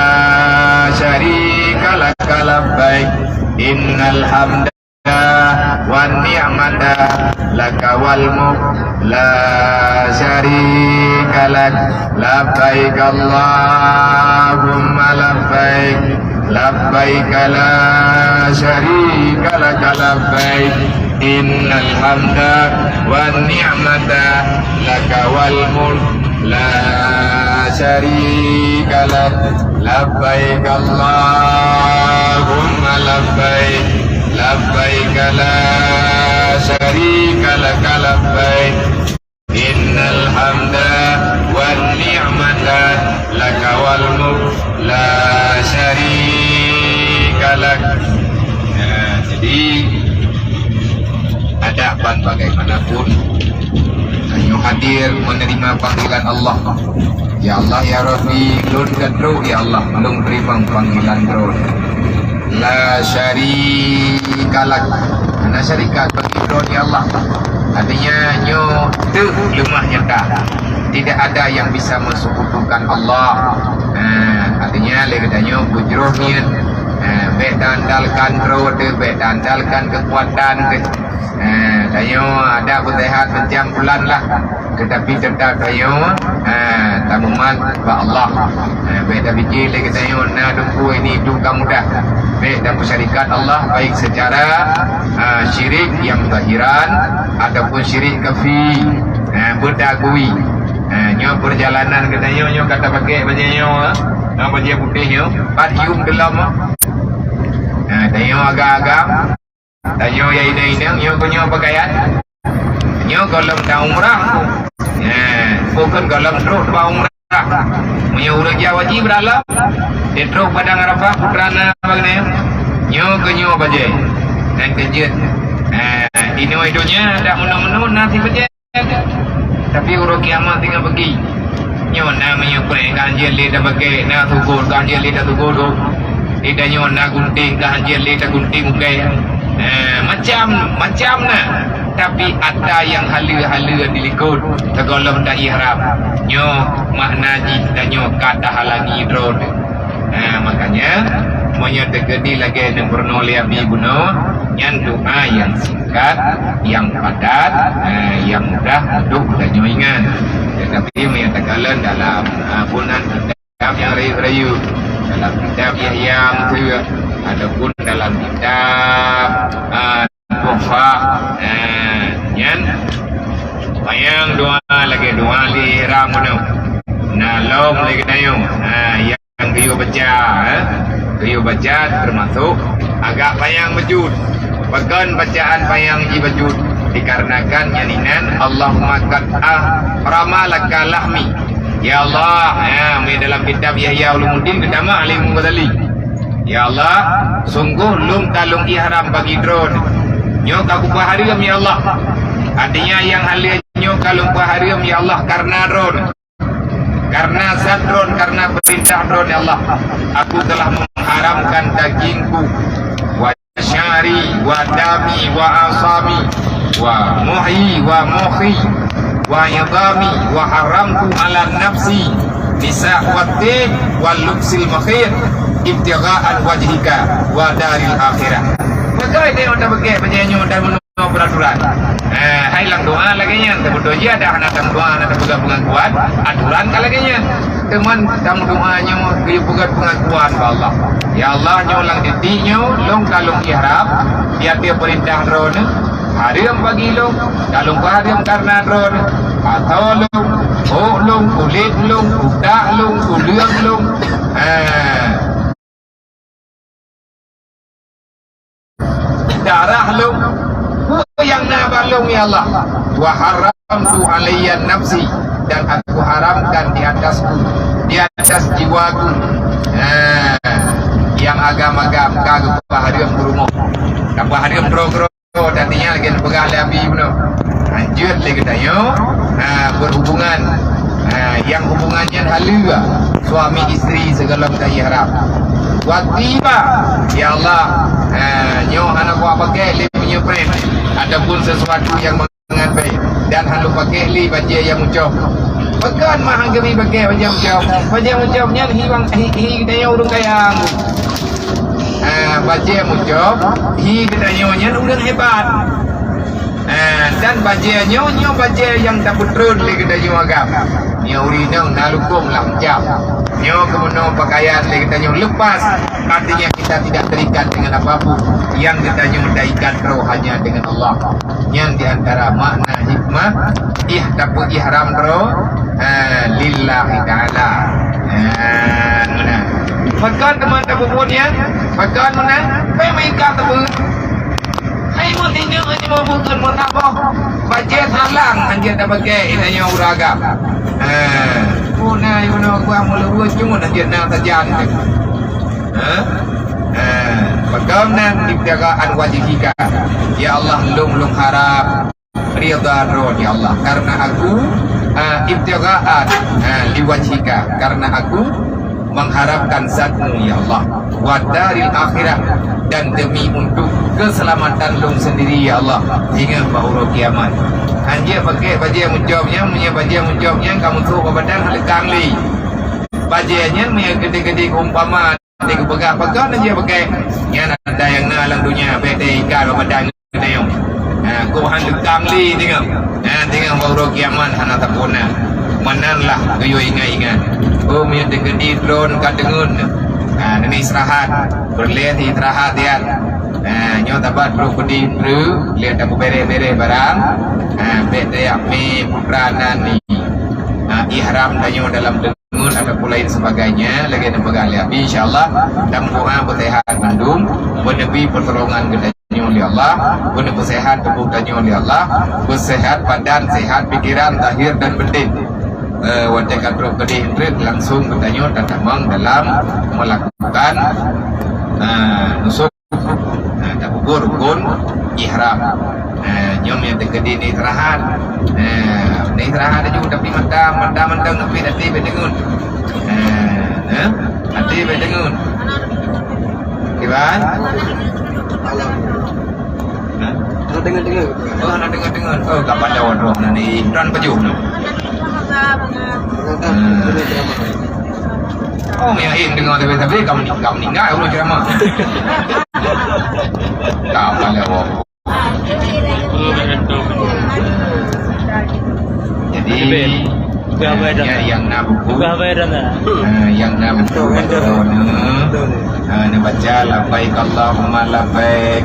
syarika laka labbaik, innal hamda wan ni'mata laka wal mulk la syarika lak. Labbaik Allahumma labbaik, labbaik la syarika laka labbaik, innal hamda wan ni'mata laka wal mulk la syarika lak. Labbaik Allahumma labbaik, labbaik la syarika laka labbaik, innal hamda wan ni'mata laka wal mulk la syarika lak. Nah, jadi ada ban bagaimanapun, tanyoe hadir menerima panggilan Allah. Ya Allah, ya Rabbi, lôn ka trok, ya Allah, lôn teurimong panggilan Droe. La syarika lak. Hana syarikat bagi Droe, ya Allah. Artinya, nyoe teuh leumah nyata. Tidak ada yang bisa mensekutukan Allah. Nah, artinya, lé geutanyoe beujroh niet Ha, bék taandalkan droe teuh, bék taandalkan keukuatan teuh. Ha, tanyoe adak beuseuhat macam bulan lah. Teutapi teutap tanyoe, ha, tamumat bak Allah. Ha, bék tapike lé geutanyoe na teungku ini itu ka mudah. Bék tapeusyarikat Allah baik secara, ha, syirik yang zahiran ataupun syirik khafi. Ha, beutagui. Ha, nyoe peurjalanan geutanyoe nyoe ka tapakée bajée nyoe, ha. Nyoe bajée putéh nyoe, pat yuem geulom, ha. Ha, tanyoe agam-agam, tanyoe ya inong-inong, nyoe keu nyoe pakaian. Nyoe gohlom ta umrah. Ha, bukon gohlom trok bak umrah. Meunyoe ureuëng jak wajéb beudalam, di trok Padang Arafah putra na bak nyoe. Nyoe keu nyoe bajée. Dan keujeuet. Ha, inoe donya dak meunoe-meunoe na si bajée. Tapi uroe kiamat tinggai bagi. Nyoe na meunyoe preh ka hanjeuet lé tabakée, na syukur ka hanjeuet lé tasyukur tu. Di tanyoe na gunting ka hanjeuet lé tagunting ukai. Eh, macam, macam na. Tapi ata nyang haleue-haleue dilikot, sigohlom ta ihram. Nyoe makna jih tanyoe ka tahalangi droe. Nah, makanya, meunyoe teukeudi lagée nyang peurunoe lé Abi bunoe, nyan doa nyang singkat, nyang padat, nah, nyang mudah untuk tanyoe ingat. Tetapi meunyoe takalon dalam, ah, bunan kitab nyang rayeuk-rayeuk, dalam kitab Yahya Musa, ataupun dalam kitab, ah, Tuhfah, eh, nyan, panyang doa lagée doa lé ihram bunoe. Na lom lé geutanyoe, eh, nyang geuyue baca, eh, geuyue baca teumasok agak panyang bacut. Pakon bacaan panyang jih bacut? Dikarenakan nyan inan, Allahumma qad ahrama laka lahmi. Ya Allah, eh, meudalam kitab Yahya Ulumuddin geutamah lé Imam Ghazali. Ya Allah, sunggoh lôn ka lôn ihram bagi Droeneuh. Nyoe ka kupeuhareuem, ya Allah. Artinya nyang haleue nyoe ka lôn peuhareuem, ya Allah, kareuna Droeneuh. Kareuna zat Droeneuh, kareuna peurintah Droeneuh, ya Allah. Aku telah mengharamkan dagingku, wa sya'ri, wa dami, wa asami, wa muhyi, wa mukhi, wa idhami, wa haramtu ala nafsi nisa wa tib wa lubsil makhir ibtigha'an wajhika wa daril akhirah. Maka itu yang anda pakai bajée nyoe dan meunoe peraturan. Eh, hai lam doa lagée nyan, teubeutôi jih ada hana lam doa, hana teupeugah pengakuan, aturan ka lagée nyan. Teuma lam doa nyoe geuyue peugah pengakuan bak Allah. Ya Allah, nyoe lam titik nyoe, lôn ka lôn ihram, di ateueh peurintah Droeneuh, hareuem bagi lôn, ka lôn peuhareuem kareuna Droeneuh, atô lôn, ôk lôn, kulét lôn, utak lôn, tuleueng lôn, eh, darah lôn, peue nyang na bak lôn, ya Allah. Wa haramtu alayya nafsi, dan aku haramkan di atasku, di atas jiwaku. Nah, nyang agam-agam ka geupeuhareuem peurumoh, ka peuhareuem droe-droe. Oh, dan nyan lagée peugah lé Abi bunoe. Hanjeuet lé geutanyoe, ha, berhubungan, ha, nyang hubungan nyan haleue, suami isteri sigohlom ta ihram. Wa tiba, ya Allah, ha, nyoe hana kupaké lé meunyoe preh ataupun sesuatu nyang mangat bèe, dan hana paké lé bajée nyang mucob. Pakon mah hana geubri paké bajée mucob? Bajée mucob nyan hi bang, hi, hi geutanyoe ureuëng kaya. Ah, bajée mucob, hi geutanyoe nyan ureuëng hebat. Ah, dan bajée nyoe, nyoe bajée nyang tapeutreun lé geutanyoe agam. Nyoe ureuëng inong na lukong lam jam. Nyoe keunoe pakaian lé geutanyoe lepas, artinya kita tidak terikat dengan apapun. Nyang geutanyoe taikat droe hanya dengan Allah. Nyan di antara makna hikmah ih tapeu ihram droe, eh, lillahi ta'ala. Eh, meunan. Pakon teuma tapeubuet nyan? Pakon meunan? Pé meuikat teupeu. Hai meutinjau nyoe bukon meutabah. Bajée salang hanjeuet tapaké, ina nyoe ureuëng agam. Eh, puna yono gua meulurus cuma hanjeuet na sajan. Ha? Ha, pakon nan ibtigha'an wajhika. Ya Allah, lôn, lôn harap ridha Droe, ya Allah, karena aku, ha, ibtigha'an, ha, liwajhika, karena aku mengharapkan zat-Mu, ya Allah, wa daril akhirah, dan demi untuk keselamatan lôn sendiri, ya Allah, hingga bak uroe kiamat. Hanjeuet paké bajée mucob nyan, meunyoe bajée mucob nyan ka meutrok bak badan, lekang lé. Bajée nyan meunyoe geude-geude umpama Di geupeugah pakon na jih pakai. Nyan ada nyang na lam dunia, bèk teuikat bak badan geutanyoe. Ha, kok han teukang lé teungoh. Ha, teungoh bak uroe kiamat hana tapuna. Meunan lah geuyue ingat-ingat. Oh, meunyoe teukeudi droen ka teungeun. Ha, nenek istirahat. Peureulèe istirahat, ya. Ha, nyoe tabat droe keudeh treuk, lheueh tapeubèrèh-bèrèh barang. Ha, bèk tajak mé putra nan ni. Ha, ihram tanyoe dalam teungeut ataupun lain sebagainya, lagèe nyang peugah lé Abi, insya Allah, dan doa beuseuhat mandum, beuneubri pertolongan geutanyoe lé Allah, beuneubri seuhat tuboh tanyoe lé Allah, beuseuhat badan, seuhat pikiran, zahir dan batin. Eh, watèe ka trok keudeh treuk, langsung geutanyoe tatamong dalam melakukan, eh, nusuk. Ha, tapeubuet rukun ihram. Ha, nyoe nyang teukeudi ni istirahat. Ha, ni istirahat laju, tapi mata, mata mantong, tapi até bèk teungeut. Ha, ha? Até bèk teungeut. Kiban? Ha? Hana teungeut-teungeut. Oh, hana teungeut-teungeut. Oh, ka pada waduh, na ni. Tuan pajoh na. Hmm. Oh, meuyakin deungoe sabe-sabe ka meuning-, ka meuninggai ureueng ceramah. Ka pada waduh. Jadi, ya, nyang na buku, eh, nyang na buku, eh, neubaca, "Labbaik Allahumma labbaik,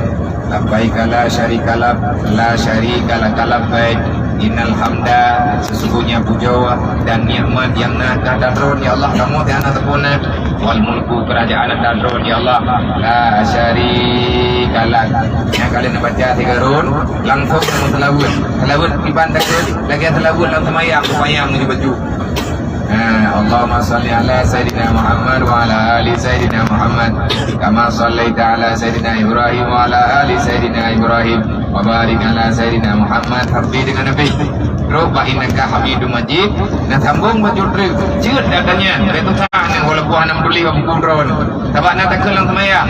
labbaik la syarika lak, la syarika laka labbaik, innal hamda," sesungguhnya puja dan nikmat nyang na keu droen, ya Allah, kamoe hana sempurna. "Wal mulku," kerajaan ata droen, ya Allah, "la syarika lak." Nyang ka lheueh neubaca sigoe rot, langsung meuseulaweuet. Seulaweuet kiban takheun, lagèe seulaweuet lam seumayang, seumayang meunyoe baju. Ha, Allahumma shalli ala Sayyidina Muhammad wa ala ali Sayyidina Muhammad, kama shallaita ala Sayyidina Ibrahim wa ala ali Sayyidina Ibrahim, wa barik ala Sayyidina Muhammad, sampai dengan Nabi. Trok bak innaka Hamidum Majid, na sambong bak judul, jeuet dah tanya, bèk tusah nyan, walaupun hana meutulih bak buku droen. Sabab na takheun lam seumayang.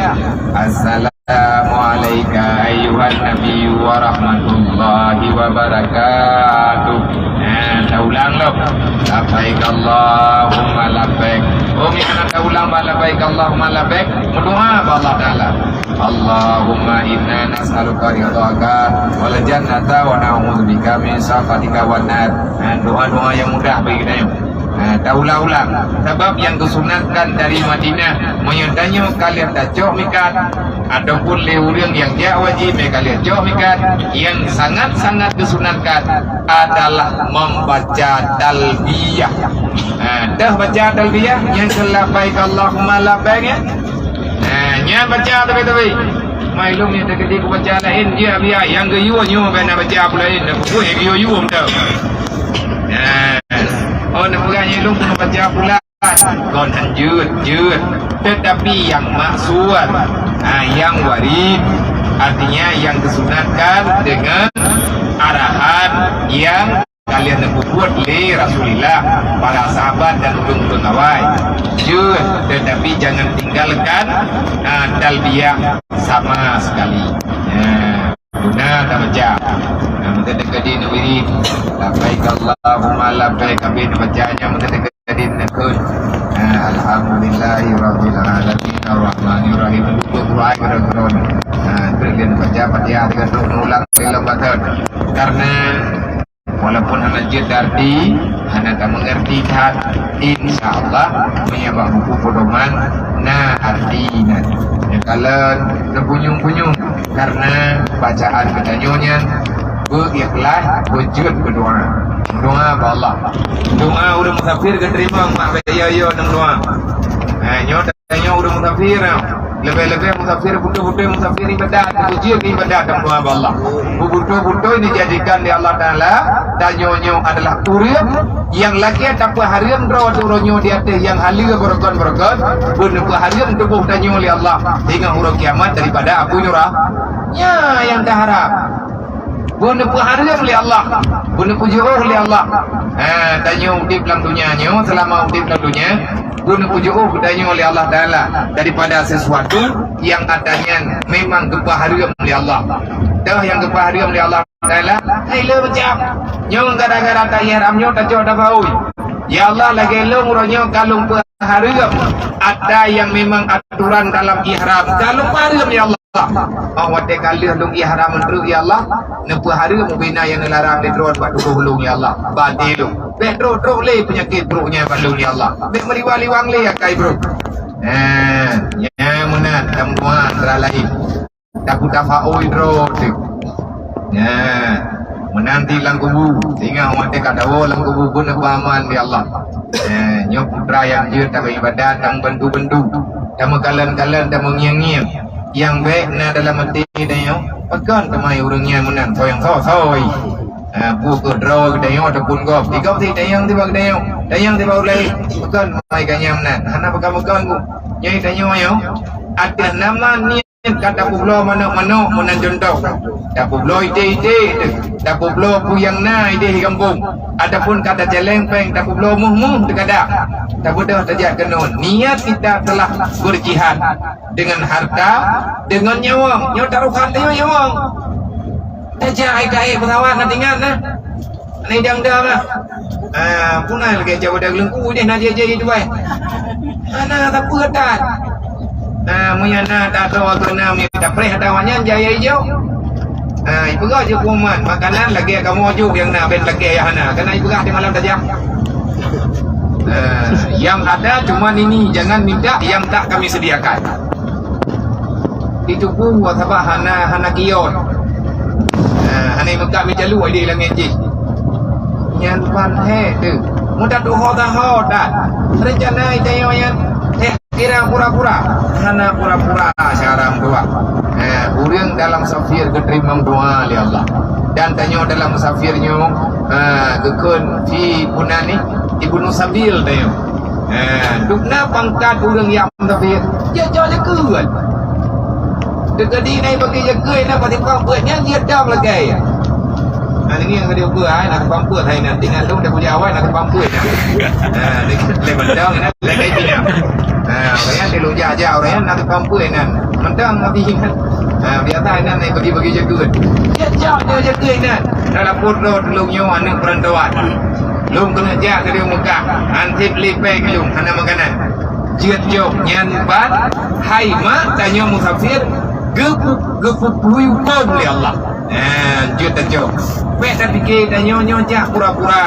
Assalamualaika ayyuhan nabiyyu wa rahmatullahi wa barakatuh. Nah, taulang lom. Labbaik Allahumma labbaik. Oh, meunan taulang bak labbaik Allahumma labbaik. Meudoa bak Allah Taala. Allahumma inna nas'aluka ridhaka wal jannata wa na'udzubika min sakhatika wan nar. Nah, doa-doa nyang mudah bagi geutanyoe. Ha, taulang-ulang. Sabab nyang geusunatkan dari Madinah, meunyoe tanyoe ka lheueh tacok mikat, ataupun lé ureueng nyang jak haji, meunyoe ka lheueh cok mikat, nyang sangat-sangat geusunatkan adalah membaca talbiyah. Ha, teuh baca talbiyah, nyang keu labbaik Allahumma labbaik, ya. Ha, nyan baca tapi-tapi. Mai lôn nyang teukeudi kubaca laén, dia biar nyang geuyue nyoe bèk na baca peue laén, dah peubuet nyang geuyue-yue mantong. Ha. Oh, neupeugah nyang lôn keuneuk baca pula. Kon han jeuet, jeuet. Tetapi yang maksud, ha, yang warid, artinya yang disunatkan dengan arahan yang ka lheueh neupeubuet lé Rasulullah, para sahabat dan ureueng-ureueng awai. Jeuet, tetapi jangan tinggalkan, ha, talbiyah sama sekali. Ya. Guna tabaca. Nah, meuteudeh keudeh neuwirid, "Labbaik Allahumma labbaik," habéh neubaca nyan meuteudeh keudeh neukheun. Nah, "Alhamdulillahi rabbil alamin, arrahmanir rahim." Dua buah keudroe-keudroe. Nah, terus dia baca Fatihah tiga kali, ulang tiga kali. Karena walaupun hana jeuet arti, hana tameungerti that, insya Allah, meunyoe bak buku pedoman na arti nyan. Nyoe kalon teupunyueng-punyueng karena bacaan geutanyoe nyan beu ikhlas, beujeuet beudoa. Doa bak Allah. Doa ureueng musafir geuteurimong mak bèk yo-yo ngon doa. Ha, nyoe tanyoe ureueng musafir, ha. Leubeh-leubeh musafir, beutôi-beutôi musafir ibadat, beujeuet ibadat dan doa bak Allah. Beutôi-beutôi dijadikan lé Allah Taala, tanyoe nyoe adalah ureueng nyang lagèe tapeuhareuem droe teuh uroe nyoe di ateueh nyang haleue beurokon-beurokon, beuneupeuhareuem tuboh tanyoe lé Allah teungoh uroe kiamat daripada apui nuraka. Nyan nyang taharab. Beuneupeuhareuem lé Allah, beuneupeujiôh lé Allah. Ha, tanyoe udép lam donya nyoe, seulama udép lam donya, beuneupeujiôh geutanyoe lé Allah Taala daripada sesuatu nyang ata nyan memang geupeuhareuem lé Allah. Teuh nyang geupeuhareuem lé Allah Taala, hai le macam. Nyoe gara-gara tahiram nyoe tacok tabaui. Ya Allah, lagèe lôn uroe nyoe ka lôn peuhareuem atra nyang memang aturan dalam ihram. Ka lôn peuhareuem, ya Allah. Oh, watèe ka lheueh lôn ihram meunteuk, ya Allah, neupeuhareuem ubena nyang neularang lé Droe bak tuboh lôn, ya Allah. Bak até lôn. Bèk trok-trok lé peunyakét brôk nyan bak lôn, ya Allah. Bèk meuliwang-liwang lé akai brôk. Nah, nyan meunan, dan meunan antara laén. Takut tafaul droe teuh. Nyan, meunan di lam kubu. Ingat watèe ka tawoe lam kubu pun peuaman di Allah. Nyan, nyoe putra nyang jeuet tameuibadat, tameubantu-bantu, tameukalon-kalon, tameungieng-ngieng. Nyang bèk na dalam até tanyoe, pakon teuma ureueng nyan meunan, soe nyang soe-soe. Ha, peue keuh droe geutanyoe ataupun gob. Di gob di tanyong tiba geutanyoe, tanyong tiba ulèe. Pakon mai ka nyan meunan. Hana pakon-pakon ku. Nyang tanyoe nyoe, ateueh nama ni ka tapeubloe manok-manok meunan cuntoh. Tapeubloe idéh-idéh teuh. Tapeubloe peue nyang na idéh di gampông. Ataupun ka tacèlèng pèng tapeubloe méuh-méuh teuh kadang. Tabeudôh tajak keunoe. Niat kita telah berjihad dengan harta, dengan nyawöng. Nyoe taruhan tanyoe nyawöng. Tajak hai ka hai peusawat na tinggai na. Ni dang-dang lah. Ah, puna lagèe jauh dah lengku deh na jai-jai tu ai. Hana sapeue that. Ah, meunyo na tato atau na mi tapreh ata awak nyan jai ijau. Ah, ipeugah jeuet kuman makanan lagèe kamoe jok nyang na ben lagèe nyang hana. Kana ipeugah di malam tajak. Ah, yang ada cuma ini, jangan minta yang tak kami sediakan. Itu pun buat sabab hana, hana kion. Ha, hana meukat meujalu di langèt jih. Nyan ban hék teuh. Mudah tuho taho dan rencana ita nyoe nyan hék kira pura-pura. Hana pura-pura cara meudoa. Ha, ureueng dalam musafir geuteurimong doa lé Allah. Dan tanyoe dalam musafir nyoe, ha, geukheun fi punani ibnu sabil tanyoe. Ha, dubna pangkat ureueng nyang musafir, jeuet jok jakeuet. Teukeudi na bagi jakeuet na pati pang peuet nyan jeuet dong lagèe. Ha, ini nyang ka diukeue ai na pang peuet hai na tinggai tu dah punya awai na pang peuet na. Ha, lagèe mantong na lagèe tinggai. Ha, orang yang dilujak-jak orang yang na pang peuet na. Mantong mati. Ha, biasa na na bagi-bagi jakeuet. Jeuet jok jakeuet na. Dalam purdo tulung nyoe aneuk perantauan. Lôn keuneuk jak keudéh Mekah, han sép lé péng lôn, hana makanan. Jeuet jok nyan ban hai mak tanyoe musafir geupu-, geupeupuih hukôm lé Allah. Nah, jeuet tajok. Bèk tapike tanyoe nyoe jak pura-pura.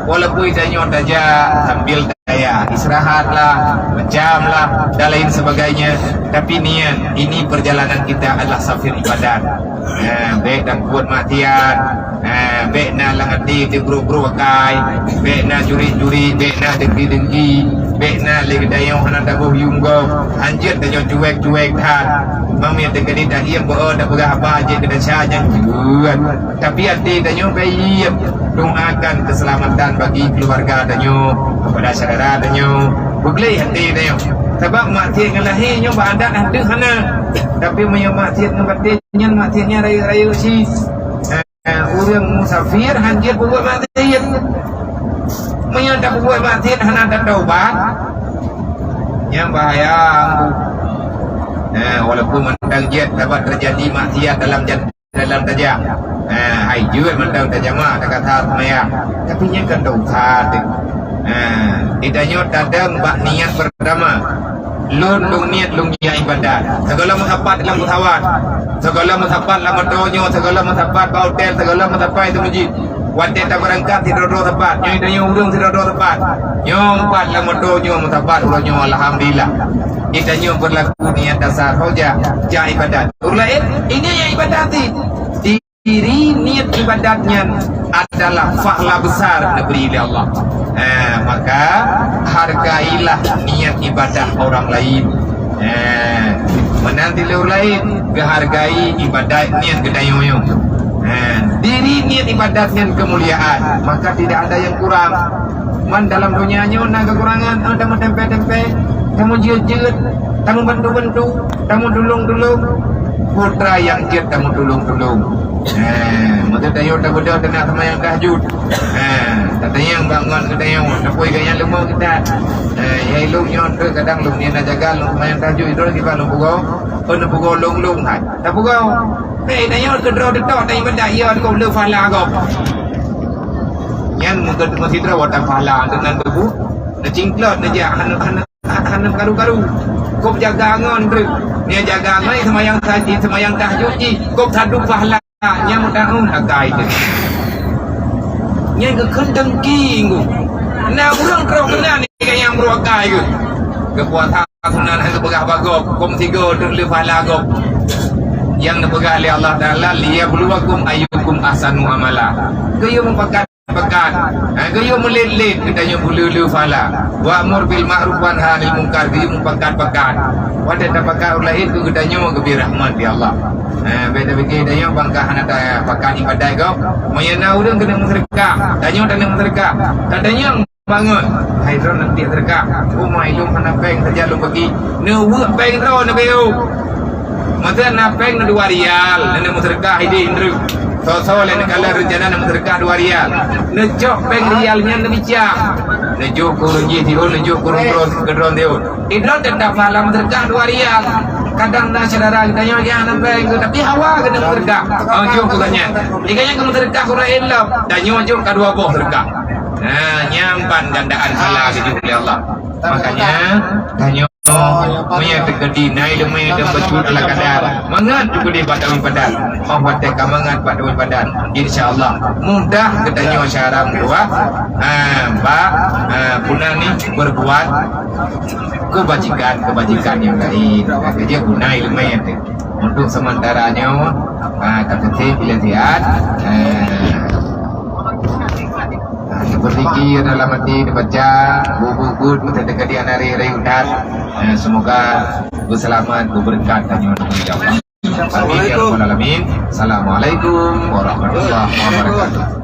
Walaupun tanyoe tajak sambil taya istirahat lah, macam lah, dan lain sebagainya. Tapi niat, ini perjalanan kita adalah safir ibadat. Ha, bèk takot maksiat. Ha, bèk na lam até teubrok-brok akai. Bèk na juri-juri, bèk na dengki-dengki. Bèk na lé geutanyoe hana taboh yum gob. Hanjeuet tanyoe cuek-cuek that. Mami teukeudi dak iem beu tapeugah haba jeuet keu desya nyan jeuet. Tapi até tanyoe bèk iem. Doakan keselamatan bagi keluarga tanyoe, kepada saudara tanyoe. Beugleh até tanyoe. Sabab maksiat ngon lahé nyoe bak adat hana. Tapi meunyoe maksiat ngon baté nyan maksiat nyan rayeuk-rayeuk cit. Eh, ureueng musafir hanjeuet peubuet maksiat. Meunyoe tapeubuet maksiat hana tataubat, nyan bahaya. Eh, walaupun mantong jeuet sabab teujadi maksiat dalam jan-, dalam tajak. Eh, hai jeuet mantong tajama takasa seumayang. Tapi nyan kan dosa teuh. Eh, geutanyoe tadong bak niat pertama. Lôn, lôn niet lôn jak ibadat. Sigohlom meusapat lam peusawat. Sigohlom meusapat lam moto nyoe, sigohlom meusapat bak hotel, sigohlom meusapat di meuseujid. Watèe tabeurangkat sidroe-droe sapat, nyoe tanyoe ureueng sidroe-droe sapat. Nyoe empat lam moto nyoe meusapat uroe nyoe, alhamdulillah. Di tanyoe beurlaku niet dasar ho jak, jak ibadat. Ureueng laén, ini nyang ibadat cit. Di Diri niet ibadat nyan adalah pahala besar neubri lé Allah. Eh, maka hargailah niet ibadat orang lain. Eh, meunan di lé ureueng laén geuhargai ibadat niet geutanyoe nyoe. Eh, diri niet ibadat nyan keumuliaan, maka tidak ada yang kurang. Man dalam donya nyoe na keukurangan, eh, tameuteumpe-teumpe, tameujeuet-jeuet, tameubantu-bantu, tameutulông-tulông. Putra nyang jeuet tameutulông-tulông. Eh, meuteutayong tabeudôh teunak seumayang tahajud. Eh, tatanyong bangon geutanyoe, tapui gaya leumo kita. Eh, ya ilông nyoe treuk kadang lông ni na jaga lông seumayang tahajud, idol kiban lông pugoe, pun pugoe lông-lông hai. Tapugoe. Eh, tanyoe keudroe teutok tanyoe meudak ya keu le phala gob. Nyan meukeudeuh meusidroe watang pahala, deungon tuboh neucingklot, neujak hana, hana, hana karu-karu. Kop jaga ngon treuk. Nyan jaga ngon seumayang tahajud, seumayang tahajud jih. Kop sadup pahala, nyan meutanggong akai teuh. Nyan geukheun dengki ngon. Na ureuëng troh keunan nyang meurok akai geuh. Geupuasa sunnah hana geupeugah bak gob, kop sigo treuk le pahala gob. Nyang neupeugah lé Allah Taala, "Liyabluwakum ayyukum ahsanu amala." Geuyue meupakat pakat. Ha, geuyue meulet-let geutanyoe beuleu-leu pahala. Wa'mur bil ma'ruf wanha 'anil munkar, geuyue meupakat-pakat. Watée tapakat ureuëng laén keu geutanyoe geubri rahmat di Allah. Ha, bék tapike tanyoe bangka hana tapakat ibadat gob. Meunyoe na ureuëng keuneuk meuseudeukah, tanyoe taneuk meuseudeukah. Tatanyong bangon, hai droe nanti seudeukah. Uma ilung hana péng saja lôn bagi. Neuweuek péng droe neubeu. Masa na péng na dua rial, na meuseudeukah ideh indru. Soe-soe lé neukala reuncana na meuseudeukah dua rial. Neucok péng rial nyan neubicah. Neujok keu ureuëng jih tiun, neujok keu ureuëng droe, keu droe tiun. Idroe teutap pahala meuseudeukah dua rial. Kadang na syedara geutanyoe nyang na péng, tapi hawa keuneuk meuseudeukah. Oh, jok keu gobnyan. Jika nyan keu meuseudeukah ureuëng laén lom, tanyoe jok ka dua boh seudeukah. Nah, nyan ban gandaan pahala geujok lé Allah. Makanya, tanyoe Meunyoe teukeudi na ileumèe dan beutôi ala kadar, mangat teukeudi bak tawi padan. Óh watèe ka mangat bak tawi padan, insya Allah mudah geutanyoe syara meutuah, ha, bak, ha, guna ni berbuat kebajikan-kebajikan nyang laén. Jadi guna ileumèe teuh. Untuk sementara nyoe, ha, ka teutép bila siat, ha. Ha, berzikir dalam hati, dibaca, buet-buet, meuteudeuka di anari rayu that. Ha, semoga berseulamat, berbeureukat tanyoe, ya Allah. Amin ya rabbal alamin. Assalamualaikum warahmatullahi wabarakatuh.